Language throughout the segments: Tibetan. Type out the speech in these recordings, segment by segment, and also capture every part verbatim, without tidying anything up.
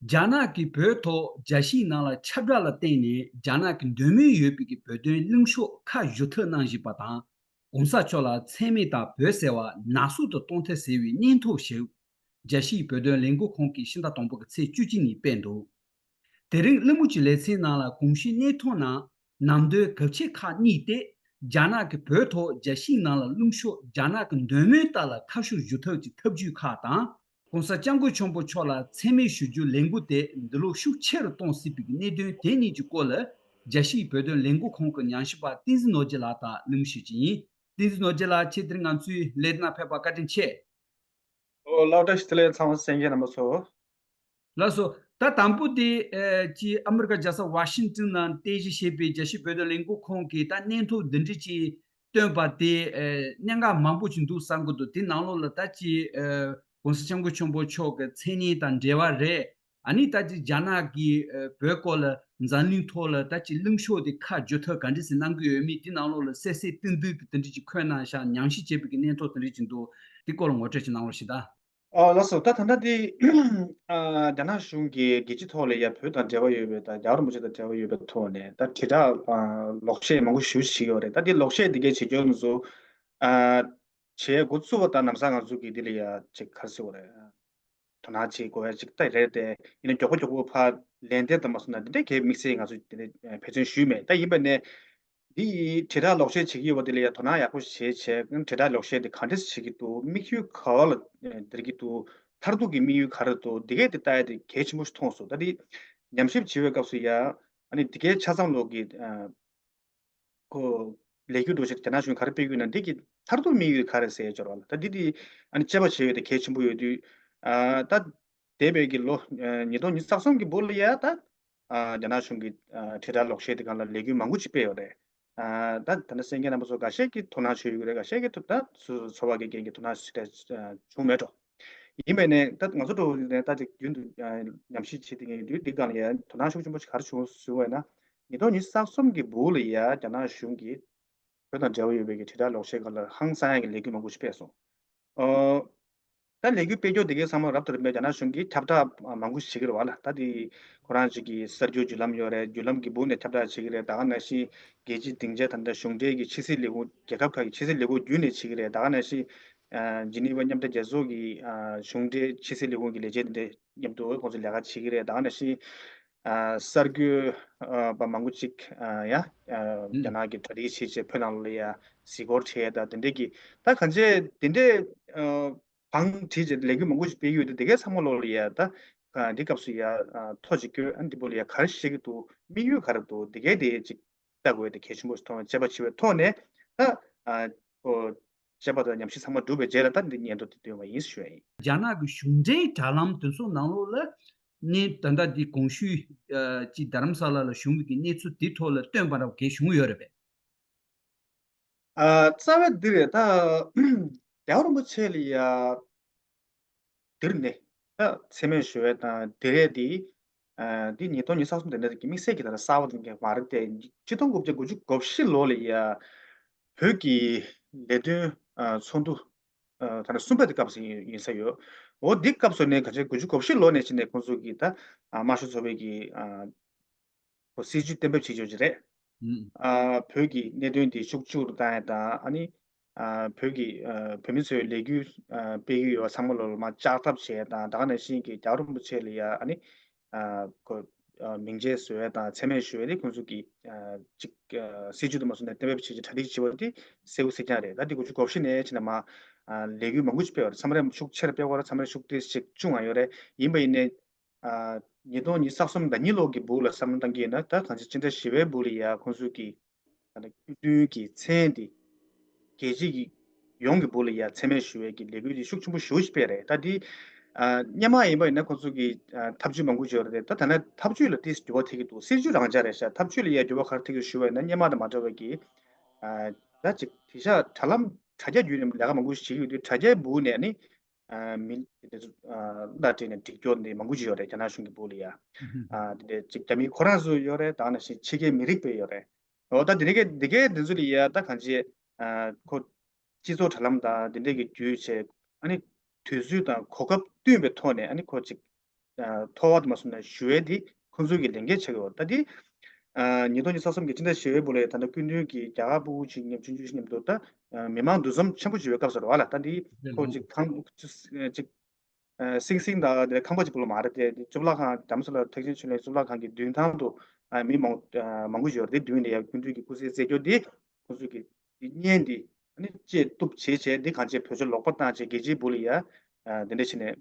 རྒྱ་ནག་གིས་བོད་ཐོག་རྒྱལ་སྤྱིའི་ནང་ལ་ཁྱབ་བསྒྲགས་ལ་བརྟེན་ནས་རྒྱ་ནག་གི་འདོད་མོས་ཡོད་པའི་གི་བོད་དོན་གླེང་ཕྱོགས་ཁ་བསྒྱུར་ཐབས་གནང་བཞིན་པ་དང་། ༸གོང་ས་མཆོག་ལ་མཚན་སྨད་དང་བོད་ཟེར་བ་ནག་བསུབ་ཏུ་གཏོང་ཐབས་ཟེར་བའི་སྙན་ཐོ་ཞིག་རྒྱལ་སྤྱིའི་བོད་དོན་ལས་འགུལ་ཁང་གིས་ཕྱི་ཟླ་དང་པོ་གི་ཚེས་བཅུ་གཅིག་ཉིན་སྤེལ་འདུག་དེ་རིང་གླེང་མོལ་གྱི་ལེ་ཚན་ནང་ལ་གོང་ཞུས་གནས་ཐོག་ནང་ནང་དོན་གལ་ཆེ་ཁག་གཉིས་ཏེ། རྒྱ་ནག་གིས་བོད་ཐོག་རྒྱལ་སྤྱིའི་ནང་ལ་གླེང་ཕྱོགས་རྒྱ་ནག་གི་འདོད་མོས་ལྟར་ལ་ཁ་ཕྱོགས་བསྒྱུར་ཐབས་ཀྱི་ཐབས་ཇུས་ཁག་དང་། ༸གོང་ས་༸སྐྱབས་མགོན་ཆེན་པོ་མཆོག་ལ་མཚན་སྨད་ཞུ་རྒྱུའི་ལས་འགུལ་དེ་འདི་ལོ་ཤུགས་ཆེ་རུ་གཏོང་སྲིད་པའི་གནད་དོན་དེ་གཉིས་ཀྱི་སྐོར་ལ་རྒྱལ་སྤྱིའི་བོད་དོན་ལས་འགུལ་ཁང་གི་ཉམས་ཞིབ་པ་བསྟན་འཛིན་ནོར་རྒྱས་ལགས་དང་གླེང་མོལ་ཞུ་རྒྱུ་ཡིན། བསྟན་འཛིན་ནོར་རྒྱས་ལགས། ཁྱེད་དེ་རིང་ང་ཚོའི་ལས་སྟེང་ཕེབས་པར་བཀའ་དྲིན་ཆེ། ཨོ་ལགས་བཀྲ་ཤིས་བདེ་ལེགས། ཚང་མ་གསན་མཁན་རྣམ་པ་ཚོ། ལགས་སོ། ད་དང་པོ་དེ་ཨེ་ཅིག་ཨ་མི་རི་ཀ་རྒྱལ་ས་ཝ་ཤིང་ཏོན་ནང་རྟེན་གཞི་བྱས་པའི་རྒྱལ་སྤྱིའི་བོད་དོན་ལས་འགུལ་ཁང་གིས་ད་སྙན་ཐོ་འདི་འདྲ་ཅིག་བཏོན་པ་དེ་ཨེ་གནད་འགག་མང་པོ་ཅིག་འདུག་བསམ་གྱི་འདུག་དེ་ནང་ལོགས་ལ་ད་ཅིག་ཨེ་༸གོང་ས་༸སྐྱབས་མགོན་ཆེན་པོ་མཆོག་གི་མཚན་སྙན་དང་འབྲེལ་བ་རེད། ཨ་ནི་ད་ཅིག་རྒྱ་ནག་གིས་ཨེ་བོད་སྐོར་ལ་འཛམ་གླིང་ཐོག་ལ་ད་ཅིག་གླེང་ཕྱོགས་དེ་ཁ་བསྒྱུར་ཐབས་ག་འདྲ་ཞིག་གནང་གི་ཡོད་མེད་དེ་ནང་ལོགས་ལ་གསལ་གསལ་ཏིག་ཏིག་གི་དེ་འདྲ་ཅིག་འཁོད་གནང་ཤག་ཉམས་ཞིབ་བྱས་པའི་གི་སྙན་ཐོ་དེ་འདྲ་ཅིག་འདུག་དེ་སྐོར་ལ་ངོ་སྤྲོད་ཅིག་གནང་རོགས་ཞུ་ད། ཨ་ལགས་སོ། ད་ད་ལྟ་དེ་ཨ་རྒྱ་ནག་གཞུང་གིས་རྒྱལ་སྤྱི་ཐོག་ལ་ཡ་བོད་དང་འབྲེལ་བ་ཡོད་པའི་དང་རྒྱལ་བ་རིན་པོ་ཆེ་དང་འབྲེལ་བ་ཡོད་པའི་ཐོག་ནས་ད་དྲིལ་བསྒྲགས་ཨ་ལོག་བཤད་མང་པོ་ཞེ་པོ་ཅིག་བྱེད་ཀྱི་ཡོད་རེད། ད་དེ་ལོག་བཤད་དེ་གས་བྱེད་རྒྱུ་ང་ཚོ་ཨ་བྱེད་འགོ་བཙུགས་པ་དང་ལམ་སང་ང་ཚོ་གིས་དེ་ལ་ཡ་ཅིག་ག་རེ་ཟེར་དགོས་རེད། དོ་སྣང་བྱེད་དགོས་ཡ་ཅིག་ད་རེད་དེ། ཡིན་ན་མགྱོགས་པོ་མགྱོགས་པོ་ཕར་ལན་འདེབས་དང་མ་སོང་ན་དེ་འདྲའི་གས་དམིགས་བསལ་ང་ཚོ་དེ་འདྲའི་འབད་བརྩོན་ཞུས་མེད། ད་ཡིན་པ་ནས། འདི་ཡིས་དྲིལ་བསྒྲགས་ལོག་བཤད་བྱེད་ཀྱི་ཡོད་པ་དེ་ལ་ཡང་དོ་སྣང་ཡག་པོ་བྱེད་བྱས། དྲིལ་བསྒྲགས་ལོག་བཤད་དེ་ག་འདྲས་བྱེད་ཀྱི་འདུག་དམིགས་ཡུལ་ག་བ་ལ་ཨེ་བསྡད་ཀྱི་འདུག་མཐར་ཐུག་གི་དམིགས་ཡུལ་ག་རེ་འདུག་འདི་གས་དེ་ལྟ་ཡ་དེ་གལ་ཆེན་པོ་ཞིག་མཐོང་སོང་། ད་འདི་ཉམས་ཞིབ་བྱེད་པའི་སྐབས་སུ་ཡང་ཨ་ནི་འདི་གས་ཆ་ཚང་ལོག་གི་ཨ་ཁོ་ལས་འགུལ་འགྲོ་ཆེད་རྒྱ་ནག་གཞུང་ག་རེ་སྤེལ་གྱི་ཡོད་ན་འདི་གི་མཐར་ཐུག་དམིགས་ཡུལ་ག་རེ་ཟེར་ཡ་འབྱོར་བ་ལ། ད་འདི་དེ་ཨ་ནི་དཔྱད་པ་བྱེད་ཡ་དེ་གལ་ཆེན་པོ་ཡོད་དུས་ཨ་ད། འདས་པའི་གི་ལོ་ཨ་ཉིས་སྟོང་ཉི་ཤུ་རྩ་གསུམ་གི་འབུ་ལ་ཡ་ད་ཨ་རྒྱ་ནག་གཞུང་གི་ཨ་དྲིལ་བསྒྲགས་ལོག་བཤད་དེ་སྒང་ལ་ལས་འགུལ་མང་པོ་ཅིག་སྤེལ་ཡོད་རེད། ཨ་ད་ད་ལྟ་གསན་མཁན་རྣམ་པ་ཚོ་འགའ་ཤས་ཀྱིས་དོ་སྣང་བྱེད་ཡོད་ཀྱི་རེད། འགའ་ཤས་ཀྱིས་ཐུབ་ད་སོ་སོ་ཚོར་བ་གི་རྐྱེན་གྱིས་དོ་སྣང་ཞེ་དྲག་བྱུང་མེད་འགྲོ། ཡིན་པས་ནས་ད་ང་ཚོ་འགྲོ་ནས་ད་ཅིག་རྒྱུན་དུ་ཨ་ཉམས་ཞིབ་བྱེད་བསྡད་མཁན་ཡོད་དུས་འདི་སྒང་ལ་ཡ་དོ་སྣང་ཤུགས་ཆེན་པོ་ཞིག་ག་རེ་བྱུང་ཟེར་བ་ཡིན་ན། ཉིས་སྟོང་ཉི་ཤུ་རྩ་གསུམ་གི་འབུ་ལ་ཡ་རྒྱ་ནག་གཞུང་གིས་བོད་དང་འབྲེལ་བ་ཡོད་པའི་གི་དྲིལ་བསྒྲགས་ལོག་བཤད་སྒང་ལ་ཧང་སང་ཡ་གི་ལས་འགུལ་མང་པོ་ཞིག་སྤེལ་སོང་། ཨོ། ད་ལས་འགུལ་སྤེལ་རྒྱུ་དེ་གའི་ཚང་མ་རབ་ཏུ་རིམ་པས་རྒྱ་ནག་གཞུང་གིས་ཁྱབ་བསྒྲགས་མང་པོ་ཞིག་བྱེད་ཀྱི་རེད་བ་ལ། ད་དེ་ཁོ་རང་ཅིག་གི་གསར་འགྱུར་བརྒྱུད་ལམ་ཡོད་རེད། བརྒྱུད་ལམ་གྱི་སྦུག་ནས་ཁྱབ་བསྒྲགས་བྱེད་ཀྱི་རེད། ད་ག་ནང་བཞིན་རྒྱལ་སྤྱིའི་སྡིངས་ཆ་ད་ལྟ་གཞུང་འབྲེལ་གྱི་ཕྱི་སྲིད་ལས་ཁུངས་རྒྱལ་ཁབ་ཁག་གི་ཕྱི་སྲིད་ལས་ཁུངས་བརྒྱུད་ནས་བྱེད་ཀྱི་རེད། ད་ག་ནང་བཞིན་ཨ་ཇི་ནི་ཝ་མཉམ་འབྲེལ་རྒྱལ་ཚོགས་ཀྱི་ཨ་གཞུང་འབྲེལ་ཕྱི་སྲིད་ལས་ཁུངས་ཀྱི་ལས་བྱེད་དེ་འདྲ་མཉམ་དུ་ཁོང་ཚོ་ལས་ཀ་བྱེད་ཀྱི་རེད། ད་ག་ནང་བཞིན་ཨ་གསར་འགོད་ཨ་པ་མང་པོ་ཅིག་ཨ་ཡ་ཨ་རྒྱ་ནག་གི་གྲ་སྒྲིག་བྱེད་བྱེད་བོད་ནང་ལ་ཡ་གཟིགས་སྐོར་བྱས་ད་དེ་འདྲས་ཀྱི་ད་གང་ཅི་དེ་འདྲས་ཨ་བང་བྲིས་བྱས་ལས་འགུལ་མང་པོ་ཞིག་སྤེལ་ཡོད་དེ་དེ་གའི་ཚང་མ་ལོག་ལ་ཡ་ད་ཨ་འདི་སྐབས་སུ་ཡ་ཨ་ཐོ་ཅིག་བཀོད། ཨ་འདི་པོ་ལ་ཡ་ག་རེ་བཤད་ཀྱི་འདུག་དམིགས་ཡུལ་ག་རེ་འདུག་དེ་གའི་དེ་ཅིག་ལྟ་དགོས་དེ་གལ་ཆེན་པོ་ཞིག་མཐོང་བས། དཔྱད་པ་བྱེད་པའི་ཐོག་ནས་ད་ཨ་ཁོ་དཔྱད་པ་དང་ཉམས་ཞིབ་ཚང་མ་གྲུབ་པའི་རྗེས་ལ་ད་འདི་སྙན་ཐོ་དེ་བཏོན་པ་ཡིན་ཞུ་ཡ་ཡིན། རྒྱ་ནག་གི་གཞུང་འབྲེལ་དྲ་ལམ་དེ་ཚོ་ནང་ལོགས་ལ་ནས་ད་ལྟ་འདི་གོང་ཞུས་ཀྱི་རྡ་རམ་ས་ལ་ལ་བྱུང་བའི་གི་གནས་ཚུལ་དེ་ཐོག་ལ་བཏོན་པ་འདྲ་བོ་གས་བྱུང་ཡོད་རེད་པས། ཨ་རྩ་བའི་འདི་རེད། ད་རྒྱལ་བ་རིན་པོ་ཆེ་ལ་ཡ་འདིར་ནས་ད་མཚན་སྨད་ཞུ་བའི་དང་དེ་རེད་དེ། ཨ་འདི་ཉིས་སྟོང་ཉི་ཤུ་རྩ་གསུམ་དེ་འདྲ་གི་དམིགས་བསལ་གྱི་ད་ལྟ་གསར་བ་དེ་འདྲ་མ་རེད་དེ། ཆིག་སྟོང་དགུ་བརྒྱ་དགུ་བཅུ་གོ་བཞི་ལོ་ལ་ཡ་བོད་ཀྱི་ལས་དོན་ཨ་ཚོགས་འདུ་ཨ་ད་ལྟ་གསུམ་པ་དེ་སྐབས་སུ་ཡིན་ཡིན་ས་ཡོད། འོ་འདི་སྐབས་སུ་ནས་ག་ཚོད་དགུ་བཅུ་གོ་བཞི་ལོ་ནས་བྱས་ནས་ཁོང་ཚོ་གིས་ད་ཨ་དམར་ཤོག་ཚོགས་པའི་གི་ཨ་ཁོ་སྲིད་ཇུས་གཏན་འབེབས་བྱེད་ཆོག་ཅིག་རེད། ཨུམ། ཨ་བོད་ཀྱི་གནད་དོན་དེ་ཤུགས་ཆེ་རུ་བཏང་ཡ་དང་། ཨ་ནི་ཨ་བོད་ཀྱི་ཨ་བོད་མི་ཚོའི་ལས་འགུལ་ཨ་སྤེལ་གྱི་ཡོད་པ་ཚང་མ་ལོ་ལ་མར་བཅག་ཐབས་བྱས་དང་། ད་ག་ནང་བཞིན་གྱི་རྒྱལ་བ་རིན་པོ་ཆེ་ལ་ཡ་ཨ་ནི་ཨ་ཁོ་ཨ་མིང་ཆད་བཟོ་ཡ་དང་མཚན་སྨད་ཞུ་ཡ་དེ་ཁོང་ཚོ་གིས་ཨ་ཅིག་ཨ་སྲིད་ཇུས་དུ་མ་སོང་ནས་གཏན་འབེབས་བྱེད་ཀྱི་གྲ་སྒྲིག་བྱེད་པ་དེ་གསལ་པོ་གསལ་རྐྱང་རེད། ད་དེ་དགུ་བཅུ་གོ་བཞི་ནས་བྱས་ནས་མར་ཨ་ལས་འགུལ་མང་པོ་ཞིག་སྤེལ་བ་རེད། མཚམས་རེ་ཤུགས་ཆེར་སྤེལ་བ་རེད། མཚམས་རེ་ཤུགས་ཏོག་ཙམ་ཅུང་ཡང་ཡོད་རེད། ཡིན་པ་ཡིན་ནའི། ཨ་ཉིས་སྟོང་ཉི་ཤུ་རྩ་གསུམ་དང་གཉིས་ལོ་གི་སྦུག་ལ་བསམ་བློ་བཏང་གི་ཡིན་ན། ད་གང་ཅི་སྤྱི་ཟླ་བཞི་པའི་སྦུག་ལ་ཡ་ཁོང་ཚོས་ཀྱི་ད་ལྟ་དགེ་འདུན་གྱི་མཚན་དེ་རྒྱལ་སྤྱི་གི་ཡོངས་ཀྱི་སྦུག་ལ་ཡ་མཚན་སྨད་ཞུ་བའི་གི་ལས་འགུལ་དེ་ཤུགས་ཆེན་པོ་ཞེ་པོ་ཞིག་སྤེལ་རེད། ད་འདི་ཨ་སྔོན་མ་ཡིན་པ་ཡིན་ན་ཁོང་ཚོ་གི་ཨ་ཐབས་ཇུས་མང་པོ་ཅིག་ཡོད་རེད། ད་ད་ལྟ་ཐབས་ཇུས་ལ་ཏོག་ཙམ་འགྱུར་བ་ཐེབས་ཀྱི་འདུག་སྲིད་ཇུས་རང་འཇགས་རེད་ཤག་ཐབས་ཇུས་ལ་ཡ་འགྱུར་བ་ག་རེ་ཐེབས་ཀྱི་ཞུ་བ་ཡིན་ན། སྔོན་མ་དང་མ་འདྲ་བའི་གི་ཨ་ད་ཅིག་དེང་སང་དྲ་ལམ་དྲ་རྒྱ་བརྒྱུད་ནས་ལས་ཀ་མང་པོ་ཞིག་བྱེད་ཀྱི་ཡོད་དུས་དྲ་རྒྱའི་སྦུག་ནས་ནི། ཨ་མི་དེ་ཚོ་ཨ་བརྡ་སྤྲད་ནས་སྒྲིག་སྐྱོར་འདི་མང་པོ་ཅིག་ཡོད་རེད། རྒྱ་ནག་གཞུང་གི་སྦུག་ལ་ཡ། ཨ་དེ་འདྲས་ཅིག་རྒྱ་མི་ཁོ་རང་ཚོ་ཡོད་རེད། ད་ག་ནང་བཞིན་ཕྱི་རྒྱལ་མི་རིགས་པས་ཡོད་རེད། འོ་ད་དེ་འདྲས་ཀྱི་དེ་གའི་དེ་ཚོ་ལ་ཡ་ད་གང་ཅི་ཨ་ཁོ་སྤྱི་ཚོགས་དྲ་ལམ་དང་དེ་འདྲས་ཀྱི་བརྒྱུད་བྱས། ཨ་ནི་དུས་ཚོད་དང་གོ་སྐབས་བསྟུན་པའི་ཐོག་ནས་ཨ་ནི་ཁོ་ཅིག་ ཨ་ཐོ་བ་དུ་མ་སོང་ན་ཞུ་ཡས་དེ་ཁོང་ཚོའི་གི་ལས་འགན་ཆགས་ཡོད། ད་དེ་ཨ་ཉིས་སྟོང་ཉི་ཤུ་རྩ་གསུམ་གི་སྤྱི་ཟླ་བཞི་པའི་བུ་ལ་ད་ལྟ་སྐུ་མདུན་གྱི་རྒྱ་གར་སྤུ་གུ་ཆེ་མཉམ་ཆུང་ཆུང་མཉམ་དུ་ད་ཨ་མི་མང་འདུ་འཛོམས་ཆེན་པོ་བྱེད་པའི་སྐབས་སུ་རེད་བ་ལ། ད་དེ་ཁོ་ཅིག་ཁང་ཅིག་ཨ་སིང་སིང་དང་དེ་ཁང་པ་གཅིག་པུ་ལ་མ་རེད་དེ། གཙུག་ལག་ཁང་རྡ་རམ་ས་ལ་ཐེག་ཆེན་ཆོས་གླིང་གཙུག་ལག་ཁང་གི་མདུན་ཐང་དུ་ཨ་མི་མང་ཨ་མང་པོ་ཞིག་ཡོད་རེད། དེ་མདུན་ནས་ཡང་སྐུ་མདུན་གྱི་སྐུ་ཚེ་སྲིད་སྐྱོང་དེ་ཁོང་ཚོ་གི་དེ་བརྙན་དེ་ཨ་ནི་བཅད་གཏུབ་བྱས་བྱས་དེ་གང་བྱས་བེད་སྤྱོད་ལོག་པ་བཏང་བྱས་རྒྱལ་སྤྱིའི་སྦུག་ལ་ཡ་ཨ་དེ་འདྲ་བྱས་ནས་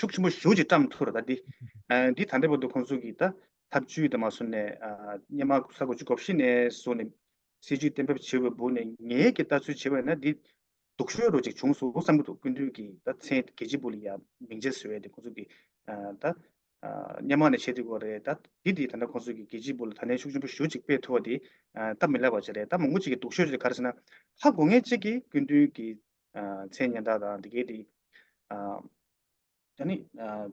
ཤུགས་ཆེན་པོ་ཞེ་པོ་ཅིག་བཀྲམ་ཐུབ་རེད། ད་འདི་ཨ་འདི་ད་ལྟ་བར་དུ་ཁོང་ཚོ་གི་ད་ཐབས་ཇུས་དེ་མ་བཟོ་ནས་ཨ་སྔོན་མ་ས་དགུ་བཅུ་གོ་བཞི་ནས་བཟུང་ནས་སྲིད་ཇུས་གཏན་འབེབས་བྱས་པའི་སྦུག་ནས་ངའི་གི་ལྟ་ཚུལ་བྱས་པ་ཡིན་ན་འདི་སྡུག་ཤོས་རུ་ཅིག་བྱུང་སོང་བསམ་གྱི་འདུག་སྐུ་མདུན་གྱིས་ད་མཚན་རྒྱལ་སྤྱིའི་སྦུག་ལ་ཡ་མིང་ཆད་བཟོས་པའི་དེ་ཁོང་ཚོ་གི་ཨ་ད་ཨ་སྔོན་མ་ནས་བྱེད་བསྡད་ཡོད་རེད། ད་འདི་དེ་ད་ལྟ་ཁོང་ཚོ་གི་རྒྱལ་སྤྱིའི་སྦུག་ལ་ད་ནས་ཤུགས་ཆེན་པོ་ཞེ་པོ་ཅིག་སྤེལ་ཐུབ་པ་དེ་ཨ་སྟབས་མི་ལེགས་པ་ཅིག་རེད། ད་མང་པོ་ཅིག་གི་སྡུག་ཤོས་ཅིག་ག་རེ་ཟེར་ན། ཧ་གོ་མཁན་གཅིག་གིས་སྐུ་མདུན་གྱི་ཨ་མཚན་སྙན་གྲགས་དང་དེ་གའི་དེ་ཨ་ད་ནི་ཨ་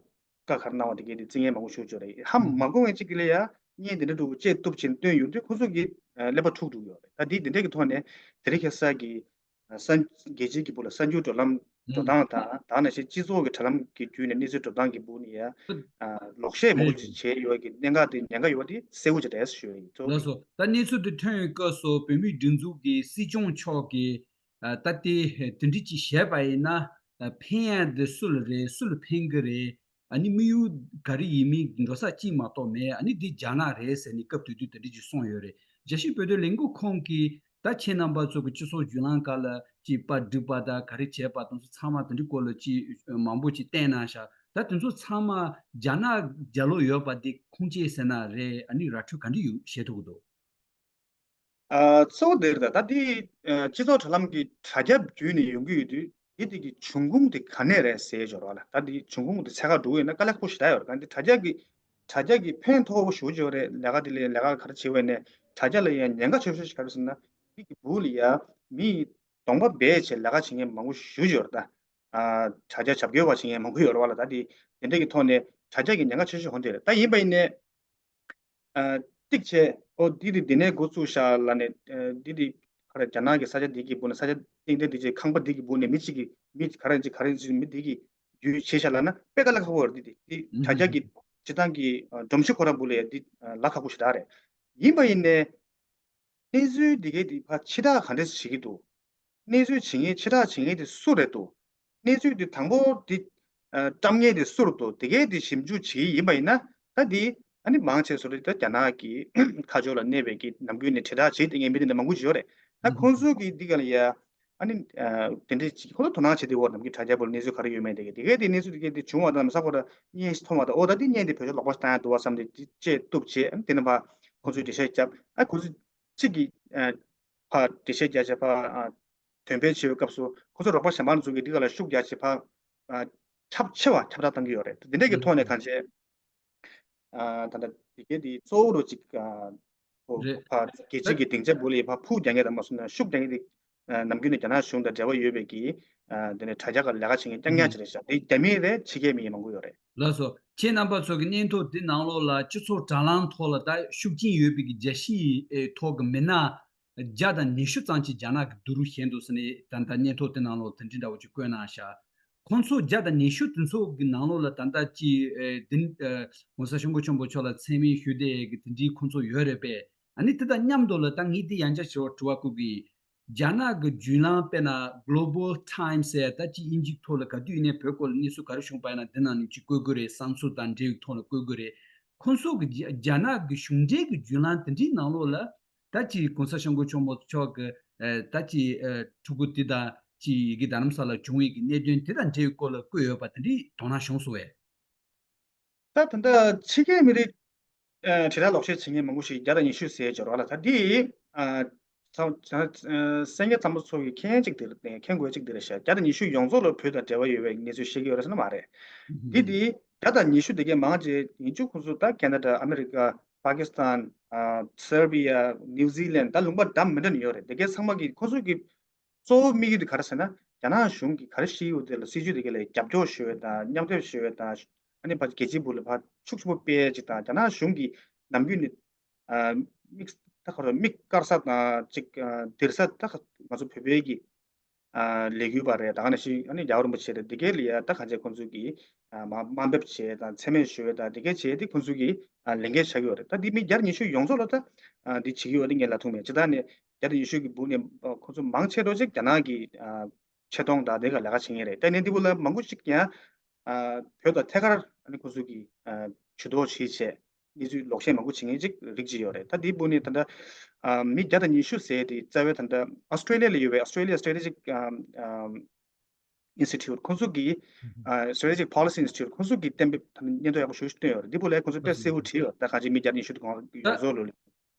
བཀའ་ག་རེ་གནང་བ་དེ་གའི་དེ་རྩིས་མཁན་མང་པོ་ཞིག་ཡོད་རེད། ཧ་མ་གོ་མཁན་གཅིག་གིས་ལ་ཡ་བརྙན་དེ་འདྲ་འདྲ་བོ་བཅད་གཏུབ་བྱས་བཏོན་ཡོང་དུས་ཁོ་ཚོ་གི་ཨ་ཀླད་པ་འཁྲུག་འགྲོ་གི་ཡོད་རེད། ད་དེ་དེ་འདྲ་གི་ཐོག་ནས་དེ་རིང་ཁ་སང་གི་ཨ་གསར་རྒྱལ་སྤྱིའི་གི་སྦུག་ལ་གསར་འགྱུར་བགྲོ་གླེང་འགྲོ་སྟངས་དང་ད་ནང་བཞིན་སྤྱི་ཚོགས་ཀྱི་དྲ་ལམ་གྱི་བརྒྱུད་ནས་གནས་ཚུལ་འགྲོ་སྟངས་ཀྱི་སྦུག་ནས་ཡ་ཨ་ལོག་བཤད་མང་པོ་ཅིག་བྱས་ཡོད་ཀྱི་གནད་འགག་དེ་ཉེན་ཁ་ཡོད་པ་དེ་གསལ་པོ་ཅིག་རེད་ཞུ་ཡ་ཡིན། གཙོ་བོ་ལགས་སོ། ད་གནས་ཚུལ་དེ་ཐོན་ཡོང་སྐབས་སུ་བོད་མིའི་སྒྲིག་འཛུགས་ཀྱི་སྲིད་སྐྱོང་མཆོག་གིས་ཨ་ད་ལྟའི་དེ་འདྲ་ཅིག་བྱས་པ་ཡིན་ན་ཨ་ཕན་ཡ་དེ་སུ་ལ་རེད། སུ་ལ་ཕན་གི་རེད། ཨ་ནི་དམིགས་ཡུལ་ག་རེ་ཡིན་མིན་འགྲོ་ས་གཅིག་མ་གཏོགས་མེད། ཨ་ནི་འདི་རྒྱ་ནག་རེད་ཟེར་ནས་སྐབས་དེ་དུས་དེ་འདྲ་ཅིག་གསུངས་ཡོད་རེད། རྒྱལ་སྤྱིའི་བོད་དོན་ལས་འགུལ་ཁང་གིས་ད་ཁྱེད་རྣམ་པ་ཚོ་གི་སྤྱི་ཚོགས་བརྒྱུད་ལམ་ཁག་ལ་ཅིག་པར་བསྒྲིགས་པ་དང་ག་རེ་བྱས་པ་དེ་ཚོ་ཚང་མ་དེ་འདྲའི་སྐོར་ལ་ཅིག་མང་པོ་ཅིག་བསྟན་གནང་ཤག་ད་དེ་ཚོ་ཚང་མ་རྒྱ་ནག་རྒྱབ་ལོགས་ཡོད་པ་འདི་ཁུངས་སྐྱེལ་ཟེར་ན་རེད། ཨ་ནི་ར་འཕྲོད་ག་འདྲ་ཡོད་བཤད་ཐུབ་ཀྱི་འདུག་ཨ་གཙོ་བོ་འདི་རེད། ད་ད་འདི་ཨ་སྤྱི་ཚོགས་དྲ་ལམ་གྱི་དྲ་རྒྱ་བརྒྱུད་ནས་ཡོང་གི་ཡོད་དུས་འདི་དེ་གི་འབྱུང་ཁུངས་དེ་ག་ནས་རེད་ཟེར་འབྱོར་བ་ལ། ད་འདི་འབྱུང་ཁུངས་དེ་ཚད་ཁ་འགྲོ་གི་ཡོད་ན་དཀའ་ལས་ཁག་པོ་ཞེ་དྲག་ཡོད་རེད། ད་འདི་དྲ་རྒྱ་གི་དྲ་རྒྱ་གི་ཕན་ཐོགས་པོ་ཞེ་པོ་ཅིག་ཡོད་རེད། ལས་ཀ་དེ་ལས་ལས་ཀ་ག་རེ་བྱེད་པ་ཡིན་ནའི་དྲ་རྒྱ་ལ་ཡང་ཉེན་ཁ་ཆེ་ཤོས་ཤིག་ག་རེ་ཟེར་ན་འདི་གི་སྦུག་ལ་ཡ་མི་གདོང་པ་སྦས་བྱས་ལས་ཀ་བྱེད་མཁན་མང་པོ་ཞེ་པོ་ཅིག་ཡོད་རེད། ད་ཨ་དྲ་རྒྱ་རྒྱབ་སྐྱོར་བ་བྱེད་མཁན་མང་པོ་ཡོད་རེད་བ་ལ། ད་འདི་དེ་འདྲ་གི་ཐོག་ནས་དྲ་རྒྱ་གི་ཉེན་ཁ་ཆེ་ཤོས་ཧོན་དེ་རེད། ད་ཡིན་པ་ཡིན་ནའི། ཨ་ཏིག་བྱས། ཨོ་འདི་འདི་འདི་ནས་འགོ་བཙུགས་ཤག་ལབ་ནས་ཨ་འདི་འདི་ག་རེ་རྒྱ་ནག་གི་ས་ཆ་འདི་གི་སྦུག་ནས་ས་ཆ་སྟེང་དེ་འདི་ཅིག་ཁང་པ་འདི་གི་སྦུག་ནས་མི་གཅིག་གིས་མི་ག་རེ་ཅིག་ག་རེ་ཅིག་མི་འདི་གིས་བརྒྱུད་བྱས་ཤག་ལབ་ན་དཔེ་དཀའ་ལས་ཁག་པོ་རེད། འདི་འདི་འདི་དྲ་རྒྱ་གི་སྤྱི་བཏང་གི་ཨ་སྒྲོམ་གཞི་ཁོ་རང་སྦུག་ལ་ཡ་འདི་ཨ་ལ་ཁག་པོ་ཞེ་དྲག་རེད། ཡིན་པ་ཡིན་ནའི། གནས་ཚུལ་འདི་གའི་འདི་ཕར་ཕྱི་བསྒྲགས་ག་འདྲས་བྱེད་ཀྱི་འདུག་གནས་ཚུལ་བྱེད་མཁན་ཕྱི་བསྒྲགས་བྱེད་མཁན་དེ་སུ་རེད་འདུག་གནས་ཚུལ་འདི་དང་པོ་འདི་ཨ་བཀྲམ་མཁན་དེ་སུ་རེད་འདུག་དེ་གའི་འདི་ཞིབ་འཇུག་བྱེད་ཀྱི་ཡིན་པ་ཡིན་ན་ད་འདི་ཨ་ནི་མང་ཆེ་ཤོས་རེད། ད་རྒྱ་ནག་གི་ཁ་ཕྱོགས་ལ་གནས་པའི་གི་ནམ་རྒྱུན་ནས་དྲིལ་བསྒྲགས་བྱེད་བསྡད་མཁན་མི་དེ་འདྲ་མང་པོ་ཅིག་ཡོད་རེད། ད་ཁོང་ཚོ་གི་འདི་ག་ལ་ཡ་ཨ་ནི་ཨ་དེ་འདྲས་ཅིག་ཁོ་ཚོ་དོ་སྣང་བྱེད་དེ་འོར་ནམ་རྒྱུན་དྲ་རྒྱ་པོ་ལ་གནས་ཚུལ་ག་རེ་ཡོད་མེད་དེ་གའི་དེ་གའི་དེ་གནས་ཚུལ་དེ་གའི་དེ་བྱུང་བ་དང་ས་ཁོ་ར་བརྙན་ཞིག་མཐོང་བ་དང་ཨོ་ད་འདི་བརྙན་དེ་བེད་སྤྱོད་ལོག་པ་ཞིག་བཏང་ཡ་འདུག་བ་བསམ་སྟེ་དེ་བཅད་གཏུབ་བྱས། ཨ་ནི་དེ་ནས་ཕར་ཁོ་ཚོས་འགྲེལ་བཤད་བརྒྱབ། ཨ་ཁོ་ཚོས་གཅིག་གིས་ཨ་ཕར་འགྲེལ་བཤད་རྒྱག་བྱས་ཕར་ཨ་དོན་སྤེལ་བྱེད་པའི་སྐབས་སུ་ཁོ་ཚོ་རོགས་པ་གཞན་པ་ཚོ་གིས་འདི་ག་ལ་ཤུགས་རྒྱག་བྱས་ཕར་ཨ་ཁྱབ་ཆེ་བ་ཁྱབ་བསྒྲགས་བཏང་གི་ཡོད་རེད། འདི་འདྲས་ཀྱི་ཐོག་ནས་གང་བྱས་ཨ་ད་ལྟ་འདི་གའི་འདི་གཙོ་བོ་རུ་ཅིག་ཨ་ཁོ་རེད། ཕར་རྒྱལ་སྤྱི་གི་སྡིངས་ཆ་སྦུག་ལ་ཕར་ཕུག་རྒྱག་མཁན་དང་མ་སོང་ན་ཤུགས་རྒྱག་མཁན་འདི་ཨ་ནམ་རྒྱུན་ནས་རྒྱ་ནག་གཞུང་དང་འབྲེལ་བ་ཡོད་པའི་གི་ཨ་འདི་ནས་དྲ་རྒྱ་ཁག་ལས་ཀ་བྱེད་མཁན་རྐྱང་རྐྱང་ཅིག་རེད་ཤག་འདི་རྒྱ་མི་རེད། ཕྱི་རྒྱལ་མི་མང་པོ་ཡོད་རེད། ལགས་སོ། ཁྱེད་རྣམ་པ་ཚོ་གི་སྙན་ཐོ་འདི་ནང་ལོགས་ལ་སྤྱི་ཚོགས་དྲ་ལམ་ཐོག་ལ་ད་ཤུགས་རྐྱེན་ཡོད་པའི་གི་རྒྱལ་སྤྱིའི་ཨེ་ཐོག་གི་མི་སྣ་བརྒྱ་དང་ཉི་ཤུ་ཙམ་ཅིག་རྒྱ་ནག་གི་བསྡུ་རུབ་བྱས་འདུག་ཟེར་ནས་ད་ལྟ་སྙན་ཐོ་དེ་ནང་ལོགས་དེ་འདྲའི་འདྲ་བོ་ཅིག་བཀོད་གནང་ཤག་ཁོང་ཚོ་བརྒྱ་དང་ཉི་ཤུ་དེ་ཚོ་གི་ནང་ལོགས་ལ་ད་ལྟ་ཅིག་ཨེ་འདི་ཨེ་༸གོང་ས་༸སྐྱབས་མགོན་ཆེན་པོ་མཆོག་ལ་མཚན་སྨད་ཞུ་བསྡད་ཀྱི་དེ་འདྲའི་ཁོང་ཚོ་ཡོད་རེད་པས། ཨ་ནི་དེ་དང་མཉམ་དུ་ལ་ད་ངས་འདི་ཡང་བསྐྱར་ཞུ་བ་དྲི་བ་བཀོད་ཀྱི་ཡིན། རྒྱ་ནག་གི་བརྒྱུད་ལམ་དཔེར་ན་Global Times་ཟེར་ད་ཅིག་དབྱིན་ཇིའི་ཐོག་ལ་ག་དུས་ཡིན་ནའི་བོད་སྐོར་ལ་གནས་ཚུལ་ག་རེ་བྱུང་པ་ཡིན་ན་འདི་ནང་ནས་ཅིག་བཀོད་དགོས་རེད། བསམ་ཚུལ་དང་འབྲེལ་བའི་ཐོག་ལ་བཀོད་དགོས་རེད། ཁོང་ཚོ་གི་རྒྱ་རྒྱ་ནག་གི་གཞུང་འབྲེལ་གྱི་བརྒྱུད་ལམ་དེ་འདྲའི་ནང་ལོགས་ལ་ད་ཅིག་༸གོང་ས་༸སྐྱབས་མགོན་ཆེན་པོ་མཆོག་གི་ཨ་ད་ཅིག་ཨ་ཕྲུ་གུ་དེ་དང་ཅིག་ཡི་གེ་རྡ་རམ་ས་ལ་བྱུང་བའི་གི་གནད་དོན་དེ་དང་འབྲེལ་བའི་སྐོར་ལ་བཀོད་ཡོད་པ་དེ་འདྲའི་དོ་སྣང་བྱུང་སོང་བས། ད་ད་ལྟ་ཕྱི་རྒྱལ་མི་རིགས་ཨ་དྲིལ་བསྒྲགས་ལོག་བཤད་བྱེད་མཁན་མང་པོ་ཞིག་བརྒྱ་དང་ཉི་ཤུ་ཟེར་འབྱོར་བ་ལ། ད་འདི་ཨ་ཚ་ཨ་གསན་མཁན་ཚང་མ་ཚོ་གིས་མཁྱེན་གཅིག་དེ་རེད། མཁྱེན་དགོས་གཅིག་དེ་རེད་ཤག་བརྒྱ་དང་ཉི་ཤུ་ཡོངས་རྫོགས་ལ་བོད་དང་འབྲེལ་བ་ཡོད་པའི་གནས་ཚུལ་བཤད་ཀྱི་ཡོད་རེད་ཟེར་ན་མ་རེད། འདི་འདི་བརྒྱ་དང་ཉི་ཤུ་དེ་གའི་མང་ཆེ་ཡིན་རྒྱུ་ཁོང་ཚོ་ད་ཁེ་ན་ཌ། ཨ་མི་རི་ཀ། པ་ཀི་སི་ཐན། ཨ་སེར་བི་ཡ། ནིའུ་ཛི་ལན། ད་ལུང་པ་འདྲ་མི་འདྲ་ནས་ཡོད་རེད། དེ་གའི་ཚང་མ་གིས་ཁོང་ཚོ་གི་གཙོ་བོ་དམིགས་ཡུལ་དེ་ག་རེ་ཟེར་ན། རྒྱ་ནག་གཞུང་གིས་ག་རེ་བཤད་ཡོད་དེ་ལ་སྲིད་ཇུས་དེ་ག་ལ་རྒྱབ་སྐྱོར་ཞུ་ཡས་དང་མཉམ་སྡེབ་ཞུ་ཡས་དང་། ཨ་ནི་ཕར་རྒྱལ་སྤྱིའི་སྦུག་ལ་ཕར་ཤུགས་ཆེན་པོ་སྤེལ་ཡས་ཅིག་དང་། རྒྱ་ནག་གཞུང་གིས་ནམ་རྒྱུན་ནས་ཨ་དམིགས། ད་ག་རེ་མིག་དཀར་ས་དང་ཅིག་ཨ་ལྡིར་ས། ད་ང་ཚོ་བོད་པའི་གི་ ཨ་ལས་འགུལ་པ་རེད། ད་ག་ནང་བཞིན་ཨ་ནི་རྒྱལ་བ་རིན་པོ་ཆེ་རེད། དེ་གའི་ལ་ཡ་ད་གང་བྱས་ཁོང་ཚོ་གིས་ཨ་མ་དམའ་འབེབས་བྱས་དང་མཚན་སྨད་ཞུ་ཡས་དང་དེ་གའི་བྱས་དེ་ཁོང་ཚོ་གིས་ཨ་ལས་འགན་ཆགས་ཀྱི་ཡོད་རེད། ད་འདི་མི་བརྒྱ་དང་ཉི་ཤུ་ཡོངས་རྫོགས་ལ་ད་ཨ་འདི་བྱེད་ཀྱི་ཡོད་འདི་ངས་ལབ་ཐུབ་མེད། སྤྱིར་བཏང་ནས་བརྒྱ་དང་ཉི་ཤུ་གི་སྦུག་ནས་ཨ་ཁོང་ཚོ་མང་ཆེ་འགྲོ་ཅིག་རྒྱ་ནག་གི་ཨ་ཆེ་མཐོང་དང་དེ་ག་ལས་ཀ་བྱེད་མཁན་རེད། ད་ནས་འདི་བུ་ལ་མང་པོ་ཞིག་ཀྱང་ཨ་བོད་དང་ཐད་ཀར་ཨ་ནི་ཁོང་ཚོ་གིས་ཨ་ཇུས་གཏོགས་བྱེད་བྱས། གནས་ཚུལ་ལོག་བཤད་མང་པོ་བྱེད་མཁན་ཅིག་རིགས་ཅིག་ཡོད་རེད། ད་འདིའི་སྦུག་ནས་ད་ལྟ་ཨ་མི་བརྒྱ་དང་ཉི་ཤུ་ཟེར་དེ་རྩ་བའི་ད་ལྟ་ཨོ་སི་ཀྲེ་ལི་ཡ་ལ་ཡོད་པའི་ཨོ་སི་ཀྲེ་ལི་ཡ་སི་ཊེ་ཊེ་ཇིག་ཨ་ཨ་ཨིན་སི་ཊི་ཊུཊ་ཁོང་ཚོ་གིས་ཨ་སི་ཊེ་ཊེ་ཇིག་པོ་ལི་སི་ཨིན་སི་ཊི་ཊུཊ་ཁོང་ཚོ་གིས་གཏན་འབེབས་ད་སྙན་ཐོ་ཡག་པོ་ཞེ་པོ་ཞིག་བཏོན་ཡོད་རེད། འདི་སྦུག་ལ་ཁོང་ཚོ་དཔེ་གསལ་པོ་བྲིས་ཡོད། ད་གང་ཅི་མི་བརྒྱ་དང་ཉི་ཤུ་དེ་གང་ཡོངས་རྫོགས་ལོ་ལ་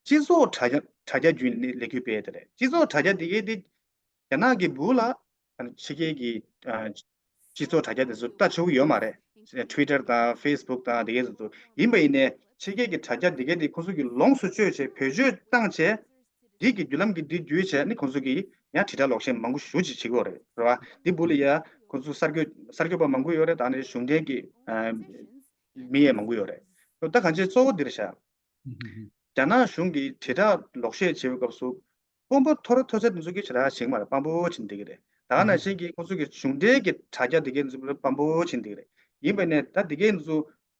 སྤྱི་ཚོགས་དྲ་རྒྱ་དྲ་རྒྱ་བརྒྱུད་ནས་ལས་འགུལ་སྤེལ་ཡོད་དེ་རེད། སྤྱི་ཚོགས་དྲ་རྒྱ་དེ་གའི་དེ་རྒྱ་ནག་གི་སྦུག་ལ་ཕྱི་རྒྱལ་གྱི་སྤྱི་ཚོགས་དྲ་རྒྱ་དེ་ཚོ་ལྟ་ཆོག་གི་ཡོད་མ་རེད། Twitter་དང་Facebook་དང་དེ་གའི་ཚོ་ཚོ་ཡིན་པ་ཡིན་ནའི་ཕྱི་རྒྱལ་གྱི་དྲ་རྒྱ་དེ་གའི་དེ་ཁོང་ཚོ་གི་ལོངས་སུ་སྤྱོད་བྱས་བེད་སྤྱོད་བཏང་བྱས་འདི་གི་བརྒྱུད་ལམ་གྱི་འདི་བརྒྱུད་བྱས་ནི་ཁོང་ཚོ་གི་ཡང་དྲིལ་བསྒྲགས་ལོག་བཤད་མང་པོ་ཞེ་པོ་ཅིག་བྱེད་ཀྱི་ཡོད་རེད། རེད་བ། འདི་སྦུག་ལ་ཡ་ཁོང་ཚོ་གསར་འགོད་གསར་འགོད་པ་མང་པོ་ཡོད་རེད། ད་ནི་གཞུང་འབྲེལ་གྱི་མི་ཡང་མང་པོ་ཡོད་རེད། ད་གང་ཅི་གཙོ་བོ་འདིར་བཞག་རྒྱ་ནག་གཞུང་གིས་དྲིལ་བསྒྲགས་ལོག་བཤད་བྱེད་པའི་སྐབས་སུ་དཔོན་པོ་མཐོ་རིམ་མཐོ་ཚད་དེ་ཚོ་གིས་ཞེ་དྲག་བྱེད་ཀྱི་མ་རེད། དཔང་པོ་བྱེད་བསྡད་ཀྱི་རེད། ད་ག་ནང་བཞིན་གྱི་ཁོང་ཚོ་གི་གཞུང་འབྲེལ་གྱི་དྲ་རྒྱ་དེ་གའི་ཚོ་དཔང་པོ་བྱེད་བསྡད་ཀྱི་རེད། ཡིན་པ་ནས་ད་དེ་གའི་ཚོ་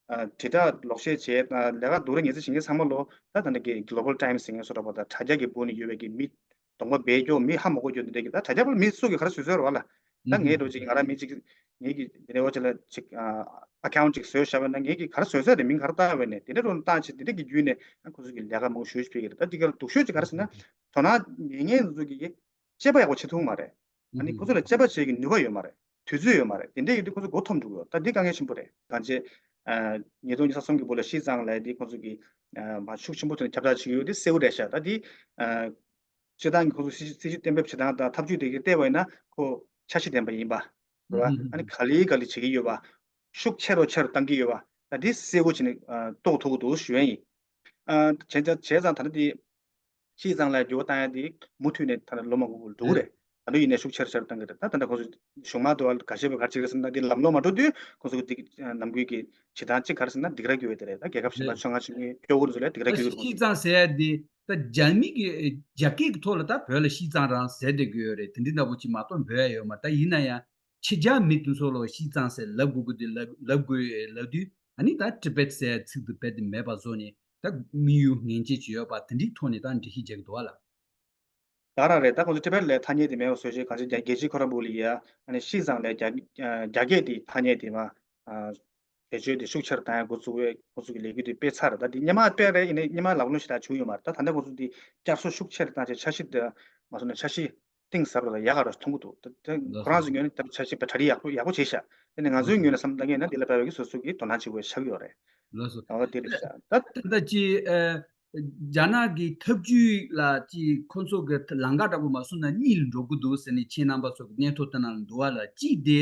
དྲིལ་བསྒྲགས་ལོག་བཤད་བྱས་ལས་ཀ་སྡུག་རུ་ངེས་ཚེ་བྱེད་མཁན་ཚང་མ་ལོ་ད་ད་ནི་གི་Global Times་ཟེར་མཁན་སོ་འདྲ་པོ་དང་དྲ་རྒྱ་གི་སྦུག་ནས་ཡོད་པའི་གི་མི་གདོང་པ་སྦས་སྐྱོ་མི་ཧ་མ་གོ་རྒྱུ་འདི་འདྲ་གི་ད་དྲ་རྒྱ་པར་མི་སུ་གི་ག་རེ་བཟོས་བཟོས་རེད་བ་ལ། ད་ངའི་འགྲོ་ཅིག་ང་རང་མི་ཅིག་ངེད་ཀྱི་དེ་འདྲའི་འོ་ཅི་ལ་ཅིག་ཨ་ཁའུན་ཊི་ཅིག་བཟོས་བཞག་པ་ན་ངེད་ཀྱི་ག་རེ་བཟོས་བཟོས་དེ་མིང་ག་རེ་བཏགས་པ་ནས་དེ་འདྲ་རུ་བཏགས་བྱས་དེ་འདྲ་གི་བརྒྱུད་ནས་ཁོ་ཚོ་གི་ལས་ཀ་མང་པོ་ཞེ་པོ་ཅིག་སྤེལ་གྱི་རེད། ད་འདི་ག་ལ་སྡུག་ཤོས་ཅིག་ག་རེ་ཟེར་ན་དོ་སྣང་ཉན་མཁན་ཚོ་གི་དཔྱད་པ་ཡག་པོ་བྱེད་ཐུབ་མ་རེད། ཨ་ནི་ཁོ་ཚོ་ལ་དཔྱད་པ་བྱེད་ཀྱི་ནུས་པ་ཡོད་མ་རེད། དུས་ཚོད་ཡོད་མ་རེད། དེ་འདྲ་ཡོད་དུས་ཁོ་ཚོ་མགོ་འཐོམ་འགྲོ་གི་ཡོད། ད་འདི་དཀའ་ངལ་ཆེན་པོ་རེད། གང་བྱས་ཨ་ཉིས་སྟོང་ཉི་ཤུ་རྩ་གསུམ་གྱི་སྦུག་ལ་ཤིས་ཙང་ལའེ་འདི་ཁོ་ཚོ་གི་ཨ་མ་ཤུགས་ཆེན་པོ་ཐོག་ནས་ཁྱབ་བསྒྲགས་བྱེད་ཀྱི་ཡོད་དེ་གསལ་པོ་རེད་ཤག་ད་འདི་ཨ། སྤྱིར་བཏང་གི་ཁོང་ཚོ་སྲིད་སྲིད་ཇུས་གཏན་འབེབས་བྱེད་སྟངས་དང་ཐབས་ཇུས་དེ་གའི་བལྟས་པ་ཡིན་ན་ཁོ་འཆར་གཞི་ལྡན་པ་ཡིན་པ། རེད་བ། ཨ་ནི་ག་ལེ་ག་ལེ་བྱེད་ཀྱི་ཡོད་པ། ཤུགས་ཆེ་རུ་ཆེ་རུ་བཏང་གི་ཡོད་པ། ད་འདི་གསལ་པོ་བྱས་ནས་ཨ་རྟོགས་ཐུབ་ཀྱི་འདུག་ཞུ་ཡ་ཡིན། ཨ་བྱས་ཙང་བྱས་ཙང་ད་ནི་འདི་ཤིས་ཙང་ལའེ་འགྱུར་བ་བཏང་ཡ་འདི་མུ་མཐུད་ནས་ད་ལོ་མང་པོ་འགྲོ་གི་རེད། ད་ལོ་ཡིན་ནའི་ཤུགས་ཆེ་རུ་ཆེ་རུ་བཏང་གི་རེད། ད་ད་ལྟ་ཁོང་ཚོ་གཞུང་མང་དུ་བ་འགའ་ཤས་པས་ག་རེ་བྱེད་ཀྱི་རེད་ཟེར་ན་འདི་ལམ་ལྷོང་མ་འགྲོ་དུས་ཁོང་ཚོ་གི་འདི་ནམ་རྒྱུན་གྱི་བྱེད་སྟངས་གཅིག་ག་རེ་ཟེར་ན་སྡིགས་ར་རྒྱུ་བ་དེ་རེད། ད་རྒྱལ་ཁབ་གཞན་པ་ཆུང་ང་ཆུང་ངུའི་སྐྱོ་བོ་ཚོ་ལ་སྡིགས་ར་རྒྱུ་བ། ཤིས་ཙང་ཟེར་ཡ་འདི་ད་རྒྱ་མི་གི་རྒྱ་སྐད་ཀྱི་ཐོག་ལ་ད་བོད་ལ་ཤིས་ཙང་རང་ཟེར་བསྡད་ཀྱི་ཡོད་རེད། དེ་འདྲའི་འདྲ་པོ་ཅིག་མ་གཏོགས་འབོད་ཡ་ཡོད་མ་རེད། ད་ཡིན་ན་ཡང་ཕྱི་རྒྱལ་མི་དེ་ཚོ་ལ་ཤིས་ཙང་ཟེར་ལབ་དགོས་ཀྱི་དེ་ལབ་ལབ་དགོས་ལབ་དུས་ཨ་ནི་ད་ཊི་བེཊ་ཟེར་ཡ་ཚིག་དེ་རྦད་དེ་མེད་པ་བཟོ་ནས་ད་དམིགས་ཡུལ་ངན་ཅན་ཅིག་ཡོད་པ་དེ་འདྲའི་ཐོག་ནས་ད་འགྲེལ་བཤད་རྒྱག་གི་འདུག་བ་ལ། ད་རང་རེད། ད་ཁོང་ཚོ་ཊི་བེཊ་ལའེ་ཐ་སྙད་དེ་མེད་པ་བཟོ་ཆེད་གང་ཅི་རྒྱ་རྒྱལ་སྤྱིའི་ཁོ་རང་སྦུག་ལ་ཡ་ཨ་ནི་ཤིས་ཙང་ལའེ་རྒྱ་རྒྱ་སྐད་དེ་ཐ་སྙད་དེ་མ་ཨ་བེད་སྤྱོད་དེ་ཤུགས་ཆེ་རུ་བཏང་ཡ་འགོ་བཙུགས་པའི་ཁོང་ཚོ་གི་ལས་འགུལ་དེ་སྤེལ་ཚར། ད་དེ་སྔོན་མ་སྤེལ་རེད། ཡིན་ནའི་སྔོན་མ་ལམ་ལྷོང་ཞེ་དྲག་བྱུང་ཡོད་མ་རེད། ད་ད་ལྟ་ཁོང་ཚོ་དེ་བསྐྱར་གསོ་ཤུགས་ཆེ་རུ་བཏང་བྱས་འཆར་གཞི་དེ་མ་སོང་ན་འཆར་གཞི་གཏིང་ཟབ་རུ་དང་ཡག་ག་རུ་མཐོང་གི་འདུག་ད་ད་ལགས་ཁོ་རང་ཚོའི་ངོས་ནས་ད་འཆར་གཞི་དཔེ་གྲ་སྒྲིག་ཡག་པོ་ཡག་པོ་བྱས་ཤག་དེ་ནས་ང་ཚོའི་ངོས་ནས་བསམ་བློ་བཏང་མཁན་ན་དེ་ལ་དཔག་པའི་གི་སོ་སོ་གི་དོ་སྣང་བྱེད་དགོས་ཤག་ཡོད་རེད། ལགས་སོ། ད་བ་དེ་རེད་ཤག་ད་ད་ལྟ་ཅི་ཨ་རྒྱ་ནག་གི་ཐབས་ཇུས་ལ་ཅི་ཁོ་ཚོ་གི་ལམ་ཁ་འདྲ་པོ་མ་སོང་ན་གཉིས་ལ་འགྲོ་གི་འདུག་ཟེར་ནས་ཁྱེད་རྣམ་པ་ཚོ་གི་སྙན་ཐོ་དེ་ནང་ལ་འདུག་བ་ལ། གཅིག་དེ་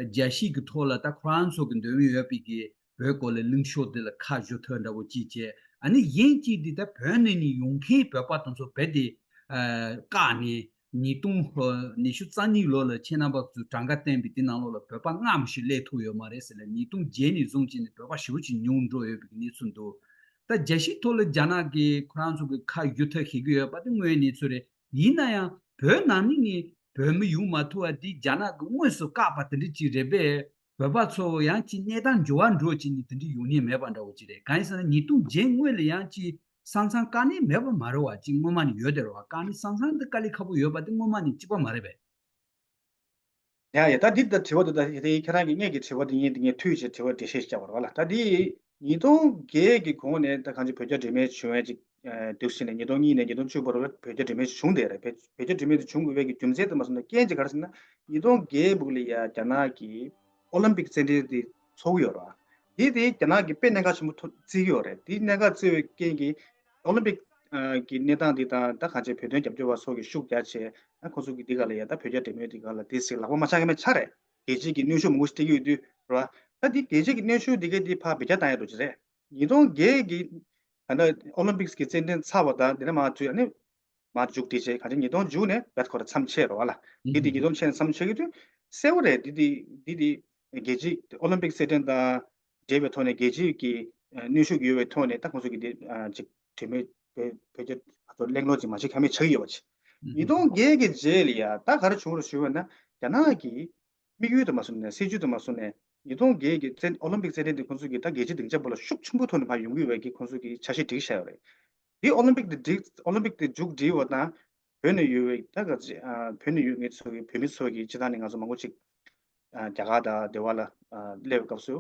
རྒྱལ་སྤྱི་གི་ཐོག་ལ་ད་ཁོ་རང་ཚོ་གི་འདོད་མོས་ཡོད་པའི་གི་བོད་སྐོར་ལ་གླེང་ཕྱོགས་དེ་ལ་ཁ་བཞུ་ཐབས་འདྲ་པོ་ཅིག་བྱས། ཨ་ནི་གཞན་གཅིག་དེ་ད་བོད་ནས་ནི་ཡོང་མཁན་བོད་པ་དེ་ཚོ་རྦད་དེ་ཨ་བཀག་ནས་ཉིས་སྟོང་ཉི་ཤུ་རྩ་གཉིས་ལོ་ལ་ཁྱེད་རྣམ་པ་ཚོས་གྲངས་ཀ་བསྟན་པའི་དེ་ནང་ལོགས་ལ་བོད་པ་ལྔ་མ་གཏོགས་སླེབས་ཐུབ་ཡོད་མ་རེད་ཟེར་ལ། ཉིས་སྟོང་བརྒྱད་ནས་བཟུང་བྱས་ནས་བོད་པ་ཞེ་པོ་ཅིག་ཉུང་འགྲོ་ཡོད་པའི་གནས་ཚུལ་འདུག་ད་རྒྱལ་སྤྱིའི་ཐོག་ལ་རྒྱ་ནག་གིས་ཁོ་རང་ཚོ་གི་ཁ་བསྒྱུར་ཐབས་བྱེད་ཀྱི་ཡོད་པ་དེ་དངོས་ཡོད་གནས་ཚུལ་རེད། ཡིན་ན་ཡང་བོད་ནང་ནས་ནི་བོད་མི་ཡོང་མ་ཐུབ་པ་འདི་རྒྱ་ནག་གིས་དངོས་སུ་བཀག་པ་དེ་འདྲ་ཅིག་རེད་པས། བོད་པ་ཚོ་ཡང་ཅིག་གནས་སྟངས་འགྱུར་བ་འགྲོ་བྱས་ནས་དེ་འདྲ་ཡོང་མཁན་མེད་པ་འདྲ་བོ་ཅིག་རེད། གང་ཡིན་ཟེར་ན་ཉིས་སྟོང་བརྒྱད་སྔོན་ལ་ཡང་ཅིག་ས་མཚམས་བཀག་ནས་མེད་པ་མ་རེད་བ། ཅིག་སྔོན་མ་ནས་ཡོད་དེ་རེད་བ། བཀག་ནས་ས་མཚམས་འདི་དཀའ་ལས་ཁག་པོ་ཡོད་པ་དེ་སྔོན་མ་ནས་གཅིག་པ་མ་རེད་པས། ཡ་ཡ་ད་འདི་ད་དྲི་བ་འདི་ད་དེ་ཁྱེད་རང་གི་སྔོན་གྱི་དྲི་བ་འདི་ངས་འདི་ངས་འཐུས་བྱས་དྲི་བ་འགྲེལ་བཤད་བརྒྱབ་པ་རེད་བ་ལ། ད་འདི་ཉིས་སྟོང་བརྒྱད་ཀྱི་གོང་ནས་ད་གང་ཅི་བོད་རྒྱ་འབྲེལ་མོལ་བྱུང་བའི་ཅིག་དུས་ཕྱིན་ནས་ཉིས་སྟོང་གཉིས་ནས་ཉིས་སྟོང་བཅུ་བར་བོད་རྒྱ་འབྲེལ་མོལ་བྱུང་བསྡད་རེད། བོད་བོད་རྒྱ་འབྲེལ་མོལ་དེ་བྱུང་དགོས་པའི་གི་རྒྱུ་མཚན་དེ་མ་སོང་ན་རྐྱེན་གཅིག་ག་རེ་ཟེར་ན་ཉིས་སྟོང་བརྒྱད་སྦུག་ལ་ཡ་རྒྱ་ནག་གི་ཨོ་ལིམ་པིག་རྩེད་འགྲན་དེ་ཚོགས་ཀྱི་ཡོད་རེད་བ། དེ་དེ་རྒྱ་ནག་གིས་དཔེ་གནད་འགག་ཆེན་པོ་ཐོག་བརྩི་གི་ཡོད་རེད། དེ་གནད་འགག་བརྩི་བའི་རྐྱེན་གྱིས་ཨོ་ལིམ་པིག་གི་གནས་སྟངས་དེ་དང་ད་གང་ཅི་བོད་དོན་རྒྱབ་སྐྱོར་བ་ཚོ་གི་ཤུགས་རྒྱག་བྱས་ཨ་ཁོ་ཚོ་གི་དེ་ག་ལ་ཡ་ད་བོད་རྒྱ་འབྲེལ་མོལ་དེ་ག་ལ་དེ་ཟིག་ལག་པ་མ་འཆང་མཁན་མེད་ཆ་རེད། རྒྱལ་སྤྱིའི་གི་གནོན་ཤུགས་མང་པོ་ཞིག་སྤྲད་ཀྱི་ཡོད་དུས་རེད་བ། ད་དེ་རྒྱལ་སྤྱིའི་གི་གནོན་ཤུགས་དེ་ག་དེ་ཕར་བེད་སྤྱོད་བཏང་ཡ་འགྲོ་གི་རེད། ཉིས་སྟོང་བརྒྱད་ཀྱི་ད་ལྟ་ཨོ་ལིམ་པིག་གི་རྩེད་འགྲན་ཚར་བ་དང་དེ་ནས་མར་ཚུར་ཨ་ནི་མར་མཇུག་སྒྲིལ་བྱས་གང་ཅི་ཉིས་སྟོང་མཇུག་ནས་བེད་ཁོ་ར་མཚམས་ཆད་རེད་བ་ལ། འདི་དེ་ཉིས་སྟོང་ཆད་ནས་མཚམས་ཆད་ཀྱི་དུས་གསལ་པོ་རེད། འདི་དེ་འདི་དེ་རྒྱལ་སྤྱིའི་ཨོ་ལིམ་པིག་རྩེད་འགྲན་དང་འབྲེལ་བའི་ཐོག་ནས་རྒྱལ་སྤྱིའི་གི་གནོན་ཤུགས་ཡོད་པའི་ཐོག་ནས་ད་ཁོང་ཚོ་གི་དེ་ཅིག་གྲོས་མོལ་བོད་བོད་རྒྱ་ཨ་ཚོ་གླེང་སློང་ཅིག་མ་བྱེད་ཁ་མེད་ཆགས་ཀྱི་ཡོད་པ་ཅིག་ ཉིས་སྟོང་བརྒྱད་ཀྱི་རྗེས་ལ་ཡ་ད་ག་རེ་བྱུང་རེད་ཞུས་པ་ན། རྒྱ་ནག་གི་དམིགས་ཡུལ་དུ་མ་བཟུང་ནས། སྲིད་ཇུས་དུ་མ་བཟུང་ནས། ཉིས་སྟོང་བརྒྱད་ཀྱི་རྩེད་ཨོ་ལིམ་པིག་རྩེད་འགྲན་དེ་ཁོང་ཚོ་གིས་ད་རྒྱལ་སྤྱིའི་སྡིངས་ཆ་པོ་ལ་ཤུགས་ཆེན་པོའི་ཐོག་ནས་ཕར་ཡོང་གི་ཡོད་པའི་གི་ཁོང་ཚོ་གིས་འཆར་གཞི་སྒྲིག་བཞག་ཡོད་རེད། དེ་ཨོ་ལིམ་པིག་དེ་སྒྲིག་ཨོ་ལིམ་པིག་དེ་མཇུག་སྒྲིལ་བ་དང་། བོད་ནས་ཡོད་པའི་ད་ག་ཚོད་ཨ་བོད་ནས་ཡོད་མཁན་ཚོ་གི་བོད་མི་ཚོ་གི་སྤྱིར་བཏང་ནས་ང་ཚོ་མང་པོ་ཅིག་ཨ་རྒྱ་གར་དང་དེ་བ་ལ་ཨ་སླེབས་པའི་སྐབས་སུ།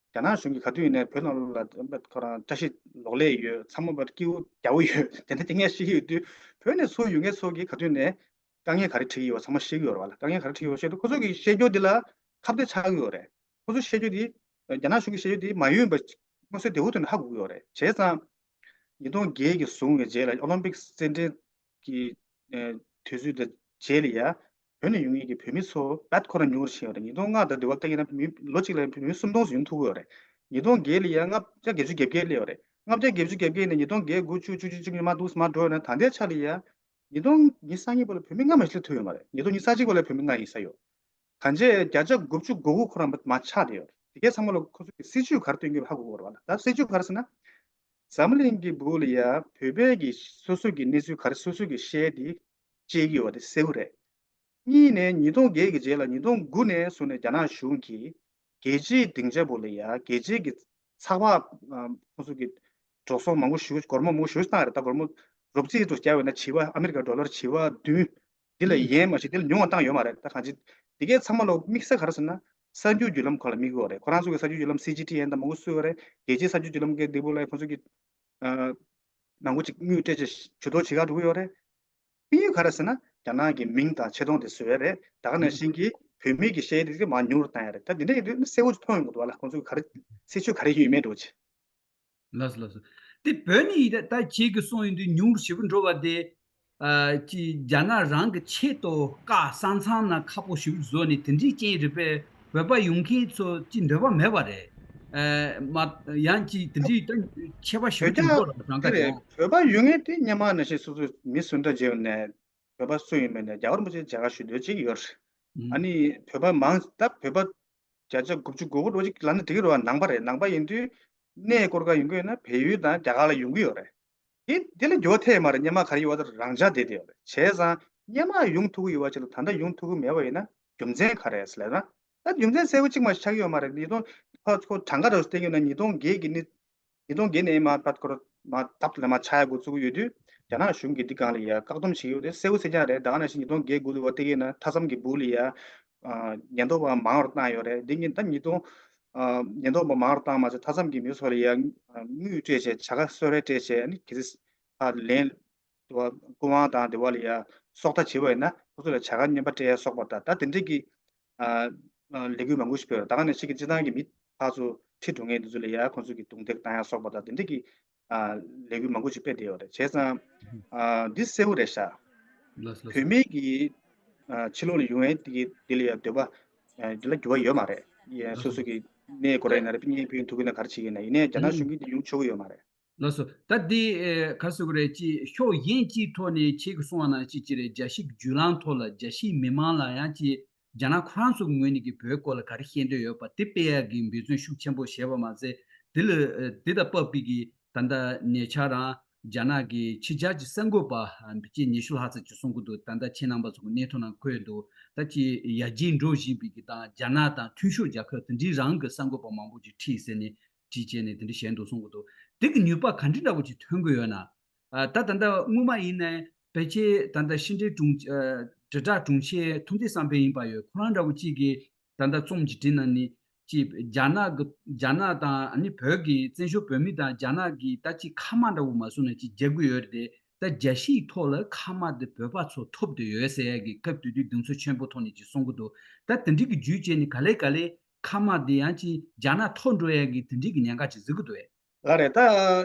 རྒྱ་ནག་གཞུང་གིས་ག་དུས་ཡིན་ནའི་བོད་ནང་ལོགས་ལ་ཁོ་རང་བཀྲ་ཤིས་ལོག་ལས་ཡོད། ཚང་མ་བར་སྐྱིད་པོ་རྒྱ་པོ་ཡོད། དེ་འདྲ་སྐད་ངན་བཤད་ཀྱི་ཡོད་དུས། བོད་ནས་ཚུར་ཡོང་མཁན་ཚོ་གིས་ག་དུས་ནས་དཀའ་ངལ་ག་རེ་འཕྲད་ཀྱི་ཡོད་པ་ཚང་མ་ཤེས་ཀྱི་ཡོད་རེད་བ་ལ། དཀའ་ངལ་ག་རེ་འཕྲད་ཀྱི་ཡོད་པ་ཤེས་དུས། ཁོ་ཚོ་གིས་བཤད་རྒྱུ་འདི་ལ་ཁ་གཏད་ཆགས་ཀྱི་ཡོད་རེད། ཁོ་ཚོ་བཤད་རྒྱུ་འདི་རྒྱ་ནག་གཞུང་གིས་བཤད་རྒྱུ་འདི་མ་ཡོང་བ་མངོན་གསལ་དོད་པོ་ཐོག་ནས་ཧ་གོ་གི་ཡོད་རེད། བྱས་ཙང་ཉིས་སྟོང་བརྒྱད་ཀྱི་བཟུང་བའི་རྗེས་ལ་ཨོ་ལིམ་པིག་རྩེད་འགྲན་གྱི་ཨ་དུས་ཚོད་དེ་རྗེས་ལ་ཡ། བོད་ནས་ཡོང་མཁན་གྱི་བོད་མི་ཚོ་ད་ཁོ་རང་ཉུང་རུ་ཕྱིན་ཡོད་རེད། ཉིས་སྟོང་ལྔ་དང་དེ་བར་བལྟས་ན་བོད་མི་ལོ་གཅིག་ལ་བོད་མི་སུམ་སྟོང་ཙམ་ཡོང་ཐུབ་ཀྱི་ཡོད་རེད། ཉིས་སྟོང་བརྒྱད་ལ་ཡ་ལྔ་བརྒྱ་བརྒྱད་ཅུ་གྱ་བརྒྱད་སླེབས་ཡོད་རེད། ལྔ་བརྒྱ་བརྒྱད་ཅུ་གྱ་བརྒྱད་ནས་ཉིས་སྟོང་བརྒྱད་དགུ་བཅུ་བཅུ་གཅིག་བཅུ་གཉིས་མར་འདུག་མར་འགྲོ་ཡོད་ན། ད་ལྟའི་ཆ་ལ་ཡ་ཉིས་སྟོང་ཉི་ཤུ་རྩ་གཉིས་བར་ལ་བོད་མི་ལྔ་མ་ཞིག་སླེབས་ཐུབ་ཡོད་མ་རེད། ཉིས་སྟོང་ཉི་ཤུ་རྩ་གཅིག་བར་ལ་བོད་མི་ལྔ་ཡིན་ས་ཡོད། གང་བྱས་བརྒྱ་ཆ་དགུ་བཅུ་གོ་དགུ་ཁོ་རང་མར་ཆག་བསྡད་ཡོད་རེད། དེ་གའི་ཚང་མ་ལ་ཁོ་ཚོ་གི་སྲིད་ཇུས་ག་རེ་སྟོན་གྱི་ཡོད་ཧ་གོ་གི་ཡོད་རེད་བ་ལ། ད་སྲིད་ཇུས་ག་རེ་ཟེར་ན། འཛམ་གླིང་གི་སྦུག་ལ་ཡ་བོད་པའི་གི་སོ་སོ་གི་གནས་ཚུལ་ག་རེ་སོ་སོ་གི་བཤད་དེ་བཤད་ཀྱི་ཡོད་པ་དེ་གསལ་པོ་རེད། གཉིས་ནས་ཉིས་སྟོང་བརྒྱད་ཀྱི་རྗེས་ལ་ཉིས་སྟོང་དགུ་ནས་བཟུང་ནས་རྒྱ་ནག་གཞུང་གིས་རྒྱལ་སྤྱིའི་སྡིངས་ཆ་བོ་ལ་ཡ་རྒྱལ་སྤྱིའི་གི་ཚགས་པར་ཨ་ཁོང་ཚོ་གི་འགྲོ་སོང་མང་པོ་ཞེ་པོ་སྒོར་མོ་མང་པོ་ཞེ་པོ་བཏང་རེད། ད་སྒོར་མོ་རོབ་རྩིས་དུ་བརྒྱབ་ཡོད་ན་བྱེ་བ་ཨ་མི་རི་ཀ་ཌོ་ལར་བྱེ་བ་བདུན། འདི་ལ་ཡན་མ་ཞིག་འདི་ལ་ཉུང་བ་བཏང་ཡོད་མ་རེད། ད་གང་ཅི་འདི་གའི་ཚང་མ་ལ་དམིགས་ས་ག་རེ་ཟེར་ན། གསར་འགྱུར་བརྒྱུད་ལམ་ཁག་ལ་དམིགས་ཡོད་རེད། ཁོ་རང་ཚོ་གི་གསར་འགྱུར་བརྒྱུད་ལམ་སི་ཇི་ཊི་ཨེན་དང་མང་པོ་བཟོས་ཡོད་རེད། རྒྱལ་སྤྱིའི་གསར་འགྱུར་བརྒྱུད་ལམ་གི་འདི་པོ་ལ་ཁོ་ཚོ་གི་ཨ་མང་པོ་ཅིག་དངུལ་སྤྲད་བྱས་ཇུས་གཏོགས་བྱེད་ག་འགྲོ་གི་ཡོད་རེད། དམིགས་ཡུལ་ག་རེ་ཟེར་ན། རྒྱ་ནག་གི་མིང་དང་ཆེ་མཐོང་དེ་བཟོ་ཡ་རེད། ད་ག་ནང་བཞིན་གྱི་བོད་མི་གི་བཤད་ཡ་དེ་མར་ཉུང་རུ་བཏང་ཡ་རེད། ད་འདི་འདྲ་ཡིན་དུས་གསལ་པོ་ཅིག་མཐོང་ཡོང་གི་འདུག་བ་ལ། ཁོང་ཚོ་ག་རེ་སྲིད་ཇུས་ག་རེ་ཡོད་མེད་འགྲོ་ཆེ། ལགས་སོ་ལགས་སོ། དེ་བོད་ནས་ད་ད་ཁྱེད་ཀྱིས་གསུངས་ཡོང་དུས་ཉུང་རུ་ཞེ་པོ་འགྲོ་བ་དེ། ཨ་ཅི་རྒྱ་ནག་རང་གི་ཆེད་དུ་བཀའ་ས་མཚམས་ན་ཁག་པོ་ཞེ་པོ་བཟོས་ནས་དེ་འདྲའི་རྐྱེན་རེད་པས། བོད་པ་ཡོང་མཁན་ཚོ་ཅི་འདོད་པ་མེད་པ་རེད། ཨ་མ་ཡང་ཅི་དེ་འདྲའི་ད་ཁྱད་པར་ཞེ་པོ་ཅིག་འགྲོ་ར་གྲངས་ཀ་ཅིག་ཡོང་། བོད་པ་ཡོང་མཁན་དེ་སྔོན་མ་ནང་བཞིན་སོ་སོ་མི་སུ་འདྲ་བྱས་ཡོང་ནས་བོད་པ་སུ་ཡིན་མིན་ནས་རྒྱ་གར་མི་ཆེ་མཇལ་ཁ་ཞུ་འདོད་ཅིག་ཡོད་རེད། ཨ་ནི་བོད་པ་མང་ད་བོད་པ་བརྒྱ་ཆ་དགུ་བཅུ་གོ་དགུ་འགྲོ་ཅིག་ལབ་ན་འགྲིག་གི་རེད་བ། ནང་པ་རེད། ནང་པ་ཡིན་དུས་གནས་སྐོར་ག་ཡོང་གི་ཡོད་ན་བལ་ཡུལ་དང་རྒྱ་གར་ལ་ཡོང་གི་ཡོད་རེད། དེ་དེ་ལ་འགྱུར་བ་ཐེབས་མ་རེད། སྔོན་མ་ག་རེ་ཡོད་པ་དེ་རང་འཇགས་བསྡད་བསྡད་ཡོད་རེད། བྱས་ཙང་སྔོན་མ་ཡོང་ཐུབ་ཀྱི་ཡོད་པ་ཅིག་ལ་ད་ལྟ་ཡོང་ཐུབ་ཀྱི་མེད་པ་ཡིན་ན་རྒྱུ་མཚན་ག་རེ་རེད་ཟེར་ལབ་ན། ད་རྒྱུ་མཚན་གསལ་པོ་གཅིག་མ་ཆགས་ཀྱི་ཡོད་མ་རེད། ཉིས་སྟོང་ཁོ་ཁོ་གྲངས་ཀ་རེ་བལྟས་ཡོད་ན་ཉིས་སྟོང་བརྒྱད་ཀྱི་ནི་ཉིས་སྟོང་བརྒྱད་ནས་མར་ཕར་སྐོར་མར་ཐབས་ལ་མར་ཆགས་ཡ་འགོ་བཙུགས་ཀྱི་ཡོད་དུས་རྒྱ་ནག་གཞུང་གིས་འདི་སྒང་ལ་ཡ་བཀག་སྡོམ་བྱེད་ཀྱི་ཡོད་དེ་གསལ་པོ་གསལ་རྐྱང་རེད། ད་ག་ནང་བཞིན་ཉིས་སྟོང་བརྒྱད་དགུ་ལ་བལྟས་ཡོད་ན་མཐའ་མཚམས་ཀྱི་སྦུག་ལ་ཡ་ཉེན་རྟོག་པ་མང་བར་བཏང་ཡོད་རེད། འདི་ཉིན་ད་ཉིས་སྟོང་ཉེན་རྟོག་པ་མང་བར་བཏང་མ་ཟད་མཐའ་མཚམས་ཀྱི་མི་ཚོ་ལ་ཡ་དངུལ་སྤྲད་བྱས་བྱ་དགའ་གསོལ་རས་སྤྲད་བྱས་ཨ་ནི་གལ་སྲིད་ཕར་ལན་དུ་བ་སྐུ་དབང་དང་དེ་བ་ལ་ཡ་སོག་ལྟ་བྱེད་པ་ཡིན་ན་ཁོ་ཚོ་ལ་བྱ་དགའ་རྔན་པ་སྤྲད་ཡ་སོགས་པ་དང་ད་དེ་འདྲས་ཀྱི་ཨ་ཨ་ལས་འགུལ་མང་པོ་ཞིག་སྤེལ་བ། ད་ག་ནང་བཞིན་གྱི་སྤྱིར་བཏང་གི་མི་ཕར་ཚུར་ཁྲིད་འགྲོ་མཁན་དེ་ཚོ་ལ་ཡ་ཁོ་ཚོ་གི་རྡུང་རྡེག་བཏང་ཡ་སོགས་པ་དང་དེ་འདྲས་ཀྱི་ཨ་ལས་འགུལ་མང་པོ་ཞིག་སྤེལ་བསྡད་ཡོད་རེད། བྱས་ཙང་ཨ་འདི་གསལ་པོ་རེད་ཤག་ལགས་སོ་ལགས་བོད་སོ། མི་གི་ཨ་ཕྱི་ལོགས་ལ་ཡོང་ཡས་དེ་གི་དེ་ལ་ཡ་འདོད་པ་ཨ་འདི་ལ་འགྱུར་བ་ཡོད་མ་རེད། ཡ་ལགས་སོ་སོ་སོ། གི་གནས་སྐོར་ཡིན་ན་རེད། གཉེན་སྤུན་ཐུག་གི་ན་ག་རེ་བྱེད་ཀྱི་ཡིན་ན་ཡིན་ནའི་རྒྱ་ནག་གཞུང་གིས་དེ་ཡོང་ཆོག་གི་ཡོད་མ་རེད། ལགས་སོ། ད་འདི་ཨེ་ག་རེ་ཟེར་དགོས་རེད། ཅིག་ཕྱོགས་གཞན་གཅིག་ཐོག་ནས་ཁྱེད་ཀྱིས་གསུངས་པ་ནང་བཞིན་ཅིག་རེད། རྒྱལ་སྤྱིའི་བརྒྱུད་ལམ་ཐོག་ལ་རྒྱལ་སྤྱིའི་མི་མང་ལ་ཡང་ཅིག་རྒྱ་ནག་ཁོ་རང་ཚོ་གི་ངོས་ནས་ཀྱི་བོད་སྐོར་ལ་ག་རེ་བཤད་འདོད་ཡོད་པ་དེ་སྤེལ་ཡག་གི་འབད་བརྩོན་ཤུགས་ཆེན་པོ་བྱས་པ་མ་ཟད། དེ་ལ་ཨེ་དེ་དང་བབས་པའི་གི་ད་ལྟ་ཉེ་ཆར་རང་རྒྱ་ནག་གི་ཕྱི་རྒྱལ་གྱི་གསར་འགོད་པ་ཨ་ཅིག་ཉི་ཤུ་ལྷག་ཙམ་ཅིག་གསུང་གི་འདུག་ད་ལྟ་ཁྱེད་རྣམ་པ་ཚོ་གི་གནས་ཐོ་ནང་འཁོད་འདུག་ད་ཅིག་ཡར་རྒྱས་འགྲོ་བཞིན་པའི་གི་དང་རྒྱ་ནག་དང་མཐུན་ཕྱོགས་རྒྱལ་ཁབ་དེ་འདྲའི་རང་གི་གསར་འགོད་པ་མང་པོ་ཅིག་ཁྲིད་ཟེར་ནས། ཅིག་བྱས་ནས་དེ་འདྲ་བྱས་འདུག་གསུང་གི་འདུག་དེ་གི་ནུས་པ་ག་འདྲ་འདྲ་བོ་ཅིག་ཐོན་གི་ཡོད་ན། ཨ་ད་ད་ལྟ་སྔོན་མ་ཡིན་ནའི་ཕལ་ཆེར་ད་ལྟ་ཤིང་འབྲས་དྲུང་ཨ་དྲིལ་བསྒྲགས་དྲུང་ཆེ་ཐུབ་བསྟན་བསམ་འཕེལ་ཡིན་པ་ཡོད། ཁོ་རང་འདྲ་བོ་ཅིག་གིས་ད་ལྟ་རྩོམ་ཅིག་བྲིས་ན་ནི་ཅིག་རྒྱ་ནག་གི་རྒྱ་ནག་དང་ཨ་ནི་བོད་ཀྱི་བཙན་བྱོལ་བོད་མི་དང་རྒྱ་ནག་གི་ད་ཅིག་ཁ་དམག་འདྲ་བོ་མ་སོང་ན་ཅིག་རྒྱག་གི་ཡོད་རེད་དེ། ད་རྒྱལ་སྤྱིའི་ཐོག་ལ་ཁ་དམག་དེ་བོད་པ་ཚོ་ཐོབ་བསྡད་ཡོད་ཟེར་ཡ་གི་སྐབས་དེ་དུས་གདེང་ཚོད་ཆེན་པོ་ཐོག་ནས་ཅིག་གསུང་གི་འདུག་ད་དེ་འདྲའི་གི་བརྒྱུད་བྱས་ནས་ག་ལེ་ག་ལེ་ཁ་དམག་དེ་ཡང་ཅིག་རྒྱ་ནག་ཐོག་འགྲོ་ཡ་གི་དེ་འདྲའི་གི་ཉེན་ཁ་ཅིག་གཟིགས་ཀྱི་འདུག་གས། ལགས་རེད། ད་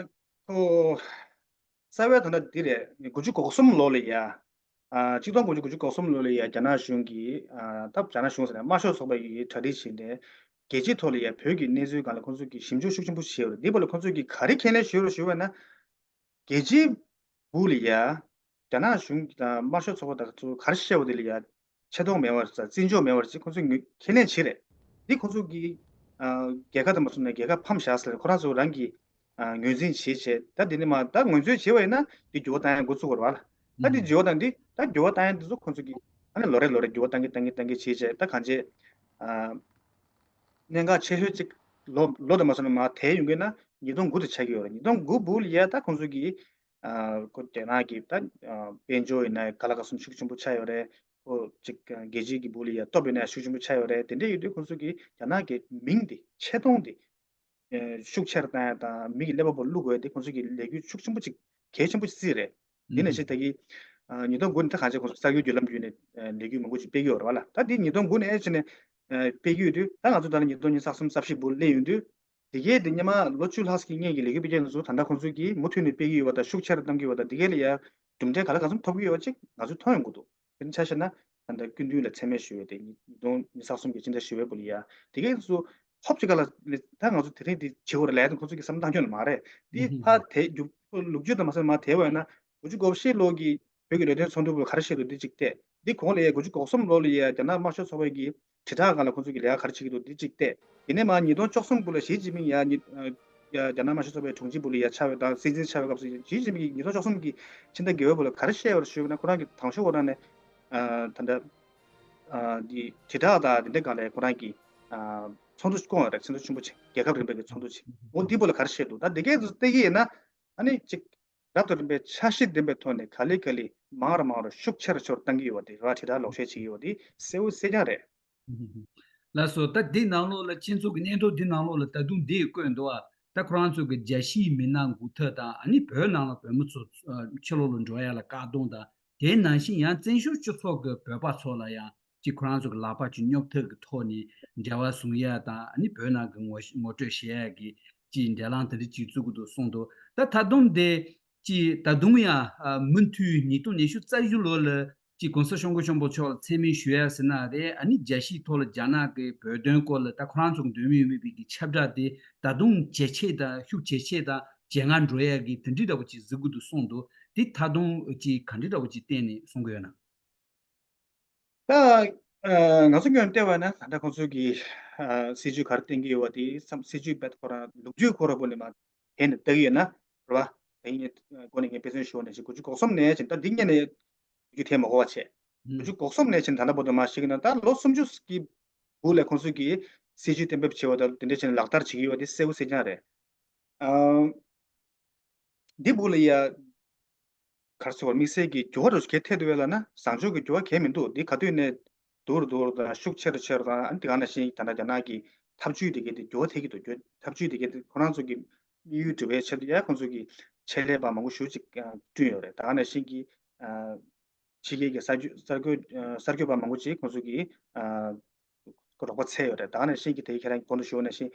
ཁོ་རྩ་བའི་ད་ལྟ་འདི་རེད། དགུ་བཅུ་གོ་གསུམ་ལོ་ལ་ཡ། ཨ་གཅིག་སྟོང་དགུ་བརྒྱ་དགུ་བཅུ་གོ་གསུམ་ལོ་ལ་ཡ་རྒྱ་ནག་གཞུང་གིས་ཨ་ད་རྒྱ་ནག་གཞུང་ཟེར་ན་དམར་ཤོག་ཚོགས་པ་ཡིས་གྲ་སྒྲིག་བྱས་ནས་རྒྱལ་སྤྱིའི་ཐོག་ལ་ཡ་བོད་ཀྱི་གནས་ཚུལ་སྒང་ལ་ཁོང་ཚོ་གིས་ཞིབ་འཇུག་ཤུགས་ཆེན་པོ་བྱས་ཡོད་རེད། འདི་བར་ལ་ཁོང་ཚོ་གིས་ག་རེ་ཁས་ལེན་ཞུས་རེད་ཞུས་པ་ན། རྒྱལ་སྤྱིའི་སྦུག་ལ་ཡ། རྒྱ་ནག་གཞུང་དང་དམར་ཤོག་ཚོགས་པ་དང་ཚོ་ག་རེ་བཤད་པ་དེ་ལ་ཡ། ཆེ་མཐོང་མེད་པ་རེད། བརྩི་འཇོག་མེད་པ་རེད་ཅེས་ཁོང་ཚོས་ངོས་ཁས་ལེན་བྱེད་རེད། འདི་ཁོང་ཚོ་གིས་ཨ་རྒྱལ་ཁ་དང་མ་སོང་ན་རྒྱལ་ཁ་ཕམ་བཞག་ཟེར་ཁོ་རང་ཚོ་རང་གིས་ཨ་ངོས་འཛིན་བྱེད་བྱེད། ད་འདི་ནས་མ་ད་ངོས་འཛིན་བྱེད་པ་ཡིན་ན་འདི་འགྱུར་བ་བཏང་ཡ་འགོ་ཚུགས་པ་རེད་བ་ལ། ད་འདི་འགྱུར་བ་བཏང་འདི་ད་འགྱུར་བ་བཏང་ཡ་འདི་ཚོ་ཁོང་ཚོ་གིས་ཨ་ནི་ལོ་རེ་ལོ་རེ་འགྱུར་བ་བཏང་གི་བཏང་གི་བཏང་གི་བྱས་བྱས་ད་གང་བྱས་ཨ། གནད་འགག་ཆེ་ཤོས་གཅིག་ལོ་ལོ་དང་མ་སོང་ན་མར་དེད་ཡོང་གི་ན་ཉིས་སྟོང་དགུ་དེ་ཆགས་ཀྱི་ཡོད་རེད། ཉིས་སྟོང་དགུ་སྦུག་ལ་ཡ་ད་ཁོང་ཚོ་གིས་ཨ་ཁོ་རྒྱ་ནག་གི་ད་ཨ་དཔལ་འབྱོར་ཡིན་ན་ག་ལ་ག་སོང་ཤུགས་ཆེན་པོ་ཆགས་ཡོད་རེད། ཁོ་གཅིག་རྒྱལ་སྤྱིའི་གི་སྦུག་ལ་ཡ་སྟོབས་ཡིན་ན་ཤུགས་ཆེན་པོ་ཆགས་ཡོད་རེད། དེ་འདྲ་ཡོད་དུས་ཁོང་ཚོ་གིས་རྒྱ་ནག་གི་མིང་དེ་ཆེ་མཐོང་དེ་ཤུགས་ཆེར་བཏང་ཡ་དང་མི་གི་ཀླད་པ་པོ་བླུག་དགོས་ཡ་དེ་ཁོང་ཚོ་གི་ལས་འགུལ་ཤུགས་ཆེན་པོ་ཅིག་གལ་ཆེན་པོ་ཅིག་བརྩིས་རེད། འདི་ནང་བཞིན་ད་གི་ཉིས་སྟོང་དགུ་ནས་ད་གང་ཆེ་ཁོང་ཚོ་གསར་འགྱུར་བརྒྱུད་ལམ་བརྒྱུད་ནས་ལས་འགུལ་མང་པོ་ཅིག་སྤེལ་གི་ཡོད་རེད་བ་ལ། ད་འདི་ཉིས་སྟོང་དགུ་ནས་ཨེ་བྱས་ནས་སྤེལ་གི་ཡོད་དུས་ད་ང་ཚོ་ད་ལ་ཉིས་སྟོང་ཉི་ཤུ་རྩ་གསུམ་རྩ་བཞི་སྦུག་སླེབས་ཡོང་དུས་དེ་གས་དེ་སྔོན་མ་ལོ་བཅུ་ལྷག་ཙམ་གྱི་སྔོན་གྱི་ལས་འགུལ་སྤེལ་མཁན་ཚོ་ད་ལྟ་ཁོང་ཚོ་གིས་མུ་མཐུད་ནས་སྤེལ་གི་ཡོད་པ་དང་ཤུགས་ཆེ་རུ་གཏོང་གི་ཡོད་པ་དང་དེ་གས་ལ་ཡ་གྲུབ་འབྲས་ག་ལ་གང་འཚམ་ཐོབ་ཀྱི་ཡོད་པ་ཅིག་ང་ཚོས་མཐོང་ཡོང་གི་འདུག་དེ་ནི་ཆ་བཞག་ན་ད་ལྟ་སྐུ་མདུན་ལ་མཚན་སྨད་ཞུ་བའི་དེ་ཉིས་སྟོང་ཉི་ཤུ་རྩ་གསུམ་གྱི་སྤྱི་ཟླ་བཞི་པའི་སྦུག་ལ་ཡ་དེ་གས་ཚོ་ཧོབ་ཅིག་ག་ལ་ད་ང་ཚོ་དེ་རིང་འདི་བྱེད་དགོས་རེད་ལབ་ཡ་དེ་ཁོང་ཚོ་གི་བསམ་བློ་བཏང་ཆོག་ནི་མ་རེད། འདི་ཕར་དེ་རྒྱུག་ལོ་རྒྱུས་དང་མ་སོན་མ་དེ་བས་ན་དགུ་བཅུ་གོ་བཞི་ལོ་གི་བོད་ཀྱི་ལས་དོན་ཚོགས་འདུ་སྦུག་ག་རེ་བཤད་འདུག་འདི་གཅིག་བལྟས། འདི་གོང་ལ་ཡ་དགུ་བཅུ་གོ་གསུམ་ལོ་ལ་ཡ་རྒྱ་ནག་དམར་ཤོག་ཚོགས་པའི་གི་དྲིལ་བསྒྲགས་སྒང་ལ་ཁོང་ཚོ་གི་ལས་ཀ་ག་རེ་བྱེད་ཀྱི་འདུག་འདི་གཅིག་བལྟས། དེ་ནས་མར་ཉིས་སྟོང་བཅུ་གསུམ་སྦུག་ལ་ཞི་ཅིན་ཕིང་ཡ་ཉི་ཡ་རྒྱ་ནག་དམར་ཤོག་ཚོགས་པའི་དྲུང་ཆེ་སྦུག་ལ་ཡ་ཆགས་པའི་དང་སྲིད་འཛིན་ཆགས་པའི་སྐབས་སུ་ཞི་ཅིན་ཕིང་གིས་ཉིས་སྟོང་བཅུ་གསུམ་གྱི་ཕྱི་ཟླ་བརྒྱད་པའི་སྦུག་ལ་ག་རེ་བཤད་པར་ཞུས་པ་ན་ཁོ་རང་གི་དང་ཤོག་ཁོ་རང་ནས་ད་ལྟ་འདི་དྲིལ་བསྒྲགས་དང་དེ་འདྲའི་སྒང་ལ་ཁོ་རང་གི་ཚོགས་འདུ་ཞིག་བསྐོངས་ཡོད་རེད། ཚོགས་འདུ་ཆེན་པོ་ཅིག་རྒྱལ་ཁབ་རིམ་པའི་གི་ཚོགས་འདུ་ཅིག་འོ་འདི་སྦུག་ལ་ག་རེ་བཤད་འདུག་ད་འདི་གས་ཚོ་བལྟས་ཀྱི་ཡིན་ན་ཨ་ནི་ཅིག་རབ་དང་རིམ་པའི་འཆར་གཞི་ལྡན་པའི་ཐོག་ནས་ག་ལེ་ག་ལེ་མང་རུ་མང་རུ་ཤུགས་ཆེ་རུ་ཆེ་རུ་གཏང་གི་ཡོད་པ་དེ་རེད་བ། དྲིལ་བསྒྲགས་ལོག་བཤད་བྱེད་ཀྱི་ཡོད་པ་དེ་གསལ་པོ་གསལ་རྐྱང་རེད། ལགས་སོ། ད་འདི་ནང་ལོགས་ལ་སྤྱི་ཚོགས་ཀྱི་སྙན་ཐོ་འདི་ནང་ལོགས་ལ་ད་དུང་འདི་བཀོད་འདུག་ཨ། ད་ཁོ་རང་ཚོ་གི་རྒྱལ་སྤྱིའི་མི་སྣ་འགུག་ཐབས་དང་ཨ་ནི་བོད་ནང་ལ་བོད་མི་ཚོ་ཕྱི་ལོགས་ལ་འགྲོ་ཡ་ལ་བཀག་སྡོམ་དང་དེ་ནང་བཞིན་ཡང་བཙན་བྱོལ་སྤྱི་ཚོགས་ཀྱི་བོད་པ་ཚོ་ལ་ཡང་ཅིག་ཁོ་རང་ཚོ་གི་ལག་པ་ཅིག་སྙོབ་ཐབས་ཀྱི་ཐོག་ནས་འབྲེལ་བ་བཟུང་ཡ་དང་ཨ་ནི་བོད་ནང་གི་ངོ་ངོ་སྤྲོད་བྱེད་ཡ་གི་ཅིག་འབྲེལ་ལམ་དེ་འདྲ་ཅིག་བཙུགས་ཀྱི་འདུག་གསུངས་འདུག་ད་ད་དུང་དེ་ཅིག་ད་དུང་ཡང་མུ་མཐུད་ཉིས་སྟོང་ཉི་ཤུ་རྩ་བཞི་ལོ་ལ་ཅིག་གོང་ས་སྐྱབས་མགོན་ཆེན་པོ་མཆོག་ལ་མཚན་སྨད་ཞུ་ཡ་ཟེར་ན་རེད། ཨ་ནི་རྒྱལ་སྤྱིའི་ཐོག་ལ་རྒྱ་ནག་གི་བོད་དོན་སྐོར་ལ་ད་ཁོ་རང་ཚོ་གི་འདོད་མོས་ཡོད་མེད་པའི་གི་ཁྱབ་བསྒྲགས་དེ་ད་དུང་ཇེ་ཆེ་དང་ཤུགས་ཇེ་ཆེ་དང་ཇེ་སྔ་འགྲོ་ཡ་གི་དེ་འདྲའི་འདྲ་བོ་ཅིག་གཟིགས་ཀྱི་འདུག་གསུངས་འདུག་དེ་ད་དུང་ཅིག་ག་འདྲའི་འདྲ་བོ་ཅིག་བསྟན་ནས་གསུང་གི་ཡོད་ན། ད་ང་ཚོ་ངོས་ནས་བལྟས་པ་ན་ད་ལྟ་ཁོང་ཚོས་ཀྱི་སྲིད་ཇུས་ག་རེ་བསྟན་གྱི་ཡོད་པ་དེ་སྲིད་ཇུས་དཔེ་ཁོ་རང་ལོ་རྒྱུས་ཁོ་ར་པོ་ནས་མ་དེ་ནས་ལྟ་གི་ཡོད་ན་རེད་བ། དེ་ཡིན་ནས་སྒོ་ནས་ངས་དཔེ་མཚོན་ཞུ་བ་ནང་བཞིན་དགུ་བཅུ་གོ་གསུམ་ནས་ཕྱིན་ད་འདི་སྔོན་ནས་རྒྱུ་དེ་མ་གོ་བ་བྱས། དགུ་བཅུ་གོ་གསུམ་ནས་ཕྱིན་ད་ལྟ་བར་དུ་མ་ཤེས་ཀྱི་ན་ད་ལོ་སུམ་ཅུ་གི་སྦུག་ལ་ཁོང་ཚོས་ཀྱི་སྲིད་ཇུས་གཏན་འབེབས་བྱས་པ་དང་དེ་འདྲ་བྱས་ནས་ལག་བསྟར་བྱེད་ཀྱི་ཡོད་པ་དེ་གསལ་པོ་གསལ་རྐྱང་རེད། འདི་སྦུག་ལ་ཡ། ག་རེ་ཟེར་བ་དམིགས་བསལ་གྱི་འགྱུར་བ་རུ་གས་ཐེབས་འདུག་བས་ལབ་ན་བཟང་ཕྱོགས་ཀྱི་འགྱུར་བ་གས་མི་འདུག་འདི་ག་དུས་ནས་སྡུག་རུ་སྡུག་རུ་དང་ཤུགས་ཆེ་རུ་ཆེ་རུ་དང་ཨ་ནི་དེ་ག་ནང་བཞིན་ད་ལྟ་རྒྱ་ནག་གི་ཐབས་ཇུས་དེ་གས་དེ་འགྱུར་བ་ཐེབས་ཀྱི་འདུག་འགྱུར་ཐབས་ཇུས་དེ་གས་དེ་ཁོ་རང་ཚོ་གི་དམིགས་ཡུལ་འགྲུབ་པའི་ཆེད་དུ་ཡ་ཁོང་ཚོ་གི་ཆེད་ལས་པ་མང་པོ་ཞེ་ཅིག་བསྐྲུན་ཡོད་རེད། ད་ག་ནང་བཞིན་གྱི་ཕྱི་རྒྱལ་གྱི་གསར་འགྱུར་གསར་འགྱུར་གསར་འགྱུར་པ་མང་པོ་ཅིག་ཁོང་ཚོ་གི་རོགས་པ་འཚོལ་ཡོད་རེད། ད་ག་ནང་བཞིན་གྱི་དེ་ཁྱེད་རང་གི་གོང་དུ་ཞུས་པ་ནང་བཞིན།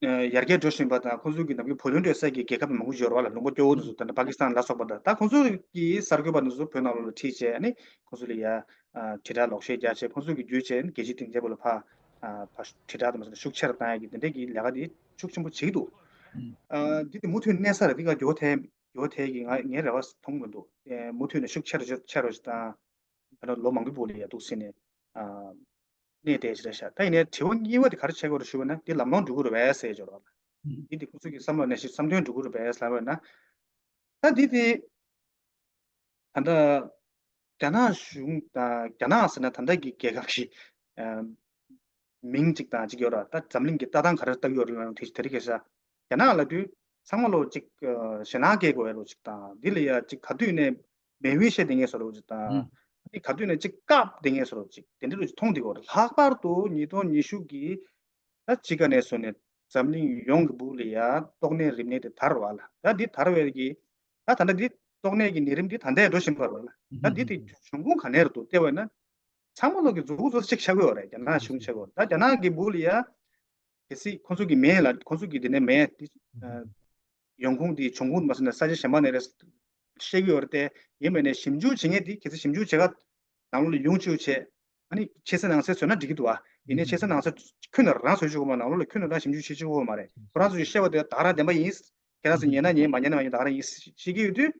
ཡར་རྒྱས་འགྲོ་བཞིན་པ་དང་ཁོང་ཚོ་གི་ནམ་རྒྱུན་བུ་ལོན་སྤྲོད་ས་གི་རྒྱལ་ཁབ་མང་པོ་ཡོད་རེད་བ་ལ། ལུང་པ་སྐྱོ་བོ་དེ་ཚོ་ད་ནི་པ་ཀི་སི་ཐན་ལ་སོགས་པ་དང་ད་ཁོང་ཚོ་གི་གསར་འགོད་པ་དེ་ཚོ་བོད་ནང་ལོགས་ལ་ཁྲིད་བྱས་ནི་ཁོང་ཚོ་ལ་ཡ་དྲིལ་བསྒྲགས་ལོག་བཤད་རྒྱག་བྱས་ཁོང་ཚོ་གི་བརྒྱུད་བྱས་ནི་རྒྱལ་སྤྱིའི་སྡིངས་ཆ་བོ་ལ་ཕ་ཕ་དྲིལ་བསྒྲགས་དང་མ་ཟད་ཤུགས་ཆེ་རུ་བཏང་ཡ་གི་དེ་འདྲས་ཀྱི་ལས་ཀ་དེ་ཤུགས་ཆེན་པོ་བྱེད་ཀྱི་འདུག་འདི་དེ་མུ་མཐུད་གནས་ས་རེད། འདི་ག་འགྱུར་བ་ཐེབས་འགྱུར་བ་ཐེབས་ཀྱི་ང་ངའི་རེ་བ་མཐོང་མི་འདུག་མུ་མཐུད་ནས་ཤུགས་ཆེ་རུ་ཆེ་རུ་ཞིག་དང་ད་ལོ་མང་པོའི་བར་ལ་ཡ་འདུག་ཟེར་ནས། གནས་བསྡད་ཞེས་རེད་ཤག་ད་ཡིན་ནའི་དྲི་བ་གཉིས་པ་དེ་ག་རེ་བྱེད་དགོས་རེད་ཞུ་བ་ན་འདི་ལམ་ལྷོང་འགྲོ་གི་རེད་པས་ཟེར་འབྱོར་བ་ལ། འདི་དེ་ཁོ་ཚོ་གི་བསམ་བློ་ནང་བཞིན་བསམ་དོན་འགྲོ་གི་རེད་པས་ལབ་པ་ན། ད་འདི་དེ་ད་ལྟ་རྒྱ་ནག་གཞུང་དང་རྒྱ་ནག་ཟེར་ན་ད་ལྟ་གི་རྒྱལ་ཁབ་ཀྱི་མིང་གཅིག་དང་གཅིག་ཡོད་ར། ད་འཛམ་གླིང་གི་ལྟ་སྟངས་ག་རེ་ལྟ་གི་ཡོད་རེད་ལབ་ན་དེ་དེ་རིང་ཁ་སང་རྒྱ་ནག་ལབ་དུས་ཚང་མ་ལོ་གཅིག་ཞེད་སྣང་སྐྱེ་དགོས་ཡ་ལོ་གཅིག་དང་འདི་ལ་ཡ་གཅིག་ག་དུས་ནས་མེ་འོད་བཤད་བསྡད་མཁན་བཟོ་འདྲ་བོ་ཅིག་དང་། ཨ་ནི་ག་དུས་ནས་གཅིག་བཀབ་བསྡད་མཁན་བཟོ་འདྲ་བོ་ཅིག་དེ་འདྲ་ཅིག་མཐོང་བསྡད་ཀྱི་ཡོད་རེད། ལྷག་པར་དུ་ཉིས་སྟོང་ཉི་ཤུ་གི་ད་དཔྱིད་ཀ་ནས་བཟུང་ནས་འཛམ་གླིང་ཡོངས་ཀྱི་སྦུག་ལ་ཡ་ཏོག་ནད་རིམས་ནད་དེ་དར་བ་ལ། ད་འདི་དར་བའི་གི་ད་ད་ལྟ་འདི་ཏོག་ནད་ཀྱི་ནད་རིམས་འདི་ད་ལྟ་འགྲོ་བཞིན་པ་རེད་ལ། ད་འདི་དེ་འབྱུང་ཁུངས་ག་ནས་རེད་འདུག་བལྟས་པ་ན་ཚང་མ་ལོག་གི་མཛུབ་གུ་ཚོ་གཅིག་ཆགས་ཀྱི་ཡོད་རེད། རྒྱ་ནག་གཞུང་ཆགས་ཀྱི་ཡོད་རེད། ད་རྒྱ་ནག་གི་སྦུག་ལ་ཡ། གལ་སྲིད་ཁོང་ཚོ་གི་མེད་ལ་ཁོང་ཚོ་གི་དེ་ནས་མེད་དེ། ཡོང་ཁུངས་དེ་འབྱུང་ཁུངས་མ་སོང་ན་ས་ཆ་གཞན་པ་ནས་རེད་བཤད་ཀྱི་ཡོད་རེད་དེ། ཡིན་མིན་ནས་ཞིབ་འཇུག་བྱེད་མཁན་དེ་གལ་སྲིད་ཞིབ་འཇུག་བྱེད་ག་ནང་ལོགས་ལ་ཡོང་བཅུག་བྱས། ཨ་ནི་ཆེ་ས་ནང་ས་བཟོས་ན་འགྲིག་གི་འདུག་ཨ། ཡིན་ནའི་ཆེ་ས་ནང་ས་ཁྱོན་ནས་རང་བཟོ་བཅུག་གི་མ་ནང་ལོགས་ལ་ཁྱོན་ནས་རང་ཞིབ་འཇུག་བྱེད་བཅུག་གི་མ་རེད། ཁོ་རང་ཚོ་གི་བཤད་པ་དེ་ད་ག་རང་བདེན་པ་ཡིན། ཁྱེད་རང་ཚོ་ཉན་ན་ཉན་མ་ཉན་ན་མ་ཉན་ད་ག་རང་ཡིན་བཤད་ཀྱི་ཡོད་དུས།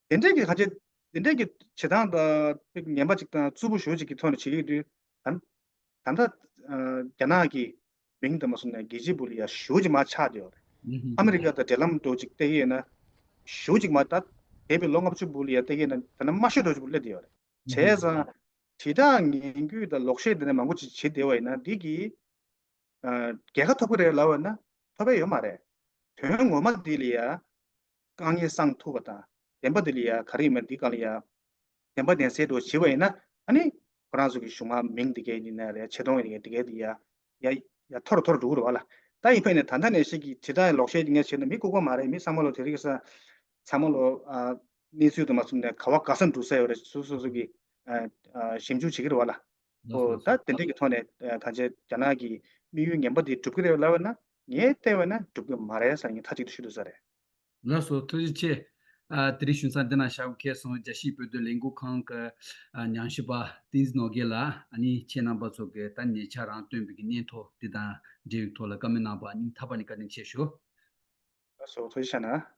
དེ་འདྲའི་གི་ཁ་ཆེ། དེ་འདྲའི་གི་བྱེད་སྟངས་དང་ངན་པ་ཅིག་དང་རྩུབ་པོ་ཞེ་པོ་ཅིག་གི་ཐོག་ནས་བྱེད་ཀྱི་ཡོད་དུས། ད་ད་ལྟ་རྒྱ་ནག་གི་མིང་དང་མ་སོང་ན་རྒྱལ་སྤྱིའི་སྦུག་ལ་ཡ་ཞེ་པོ་ཅིག་མར་ཆག་བསྡད་ཡོད་རེད། ཨ་མི་རི་ཀ་དང་འབྲེལ་ལམ་འདྲ་བོ་ཅིག་བལྟས་ཀྱི་ཡོད་ན། ཞེ་པོ་ཅིག་མར་ད་ འདས་པའི་ལོ་ལྔ་བཅུ་འབུར་ལ་ཡ་ལྟ་གི་ན་ད་ནི་མ་ཤོད་འགྲོ་ཅིག་སླེབས་བསྡད་ཡོད་རེད། བྱས་ཙང་དྲིལ་བསྒྲགས་ངན་སྐུལ་དང་ལོག་བཤད་དེ་འདྲ་མང་པོ་ཅིག་བྱེད་བསྡད་པ་ཡིན་ན་འདི་གིས་རྒྱལ་ཁ་ཐོབ་ཀྱི་རེད་ལབ་པ་ཡིན་ན་ཐོབ་པ་ཡོད་མ་རེད། དོན་ངོ་མ་འདི་ལ་ཡ་དཀའ་ངལ་སེལ་ཐུབ་པ་དང་བདེན་པ་འདི་ལ་ཡ་ག་རེ་ཡིན་མིན་འདི་སྒང་ལ་ཡ་བདེན་པ་བདེན་གསལ་འདྲ་བོ་བྱེད་པ་ཡིན་ན་ཨ་ནི་ཁོ་རང་ཚོ་གི་གཞུང་དམངས་མིང་འདི་གའི་ཡིན་ན་རེད། ཆེ་མཐོང་ཡིན་ན་འདི་གའི་འདི་ཡ་ཡ་ཡ་མཐོ་རུ་མཐོ་རུ་འགྲོ་གི་རེད་བ་ལ། ད་ཡིན་ཕན་ནས་ད་ལྟ་ནས་ཤིག་གི་དྲིལ་བསྒྲགས་ལོག་བཤད་འདི་ངས་བྱས་ན་མི་ལྐུགས་པ་མ་རེད། མི་ཚང་མ་ལོ་དེ་རིང་གི་ས་ཚང་མ་ལོ་ཨ་གནས་ཚུལ་དུ་མ་བཟུང་ནས་ག་བ་ག་ས་འགྲོ་ས་ཡོད་རེད། སོ་སོ་སོ་གི་ཨ་ཨ་ཞིབ་འཇུག་བྱེད་ཀྱི་རེད་བ་ལ། ལགས་ཨོ་སོ་ད་དེ་འདྲས་ཀྱི་ཐོག་ནས་ཨ་ད་ཆ་རྒྱ་ནག་གི་དམིགས་ཡུལ་ངན་པ་འདི་འགྲུབ་ཀྱི་རེད་ལབ་ན་ངས་བལྟས་པ་ན་འགྲུབ་ཀྱི་མ་རེད་ཟེར་ངས་མཐའ་གཅིག་ཏུ་ཞུ་འདོད་ས་རེད། ལགས་སོ་ཐུགས་རྗེ་ཆེ། ཨ་དེ་རིང་ཞུ་མཚམས་འདི་ན་བཞག་གི་སོང་། རྒྱལ་སྤྱིའི་བོད་དོན་ལས་འགུལ་ཁང་གི་ཨ་ཉམས་ཞིབ་པ་བསྟན་འཛིན་ནོར་རྒྱས་ལགས། ཨ་ནི་ཁྱེད་རྣམ་པ་ཚོ་གི་ད་ཉེ་ཆར་རང་བཏོན་པའི་གི་སྙན་ཐོ་འདི་དང་འབྲེལ་བའི་ཐོག་ལ་བཀའ་མོལ་གནང་བ་སྙིང་ཐག་པ་ནས་བཀའ་དྲིན་ཆེ་ཞུ། ལགས་སོ་ཐུགས་རྗེ་ཆེ་གནང་།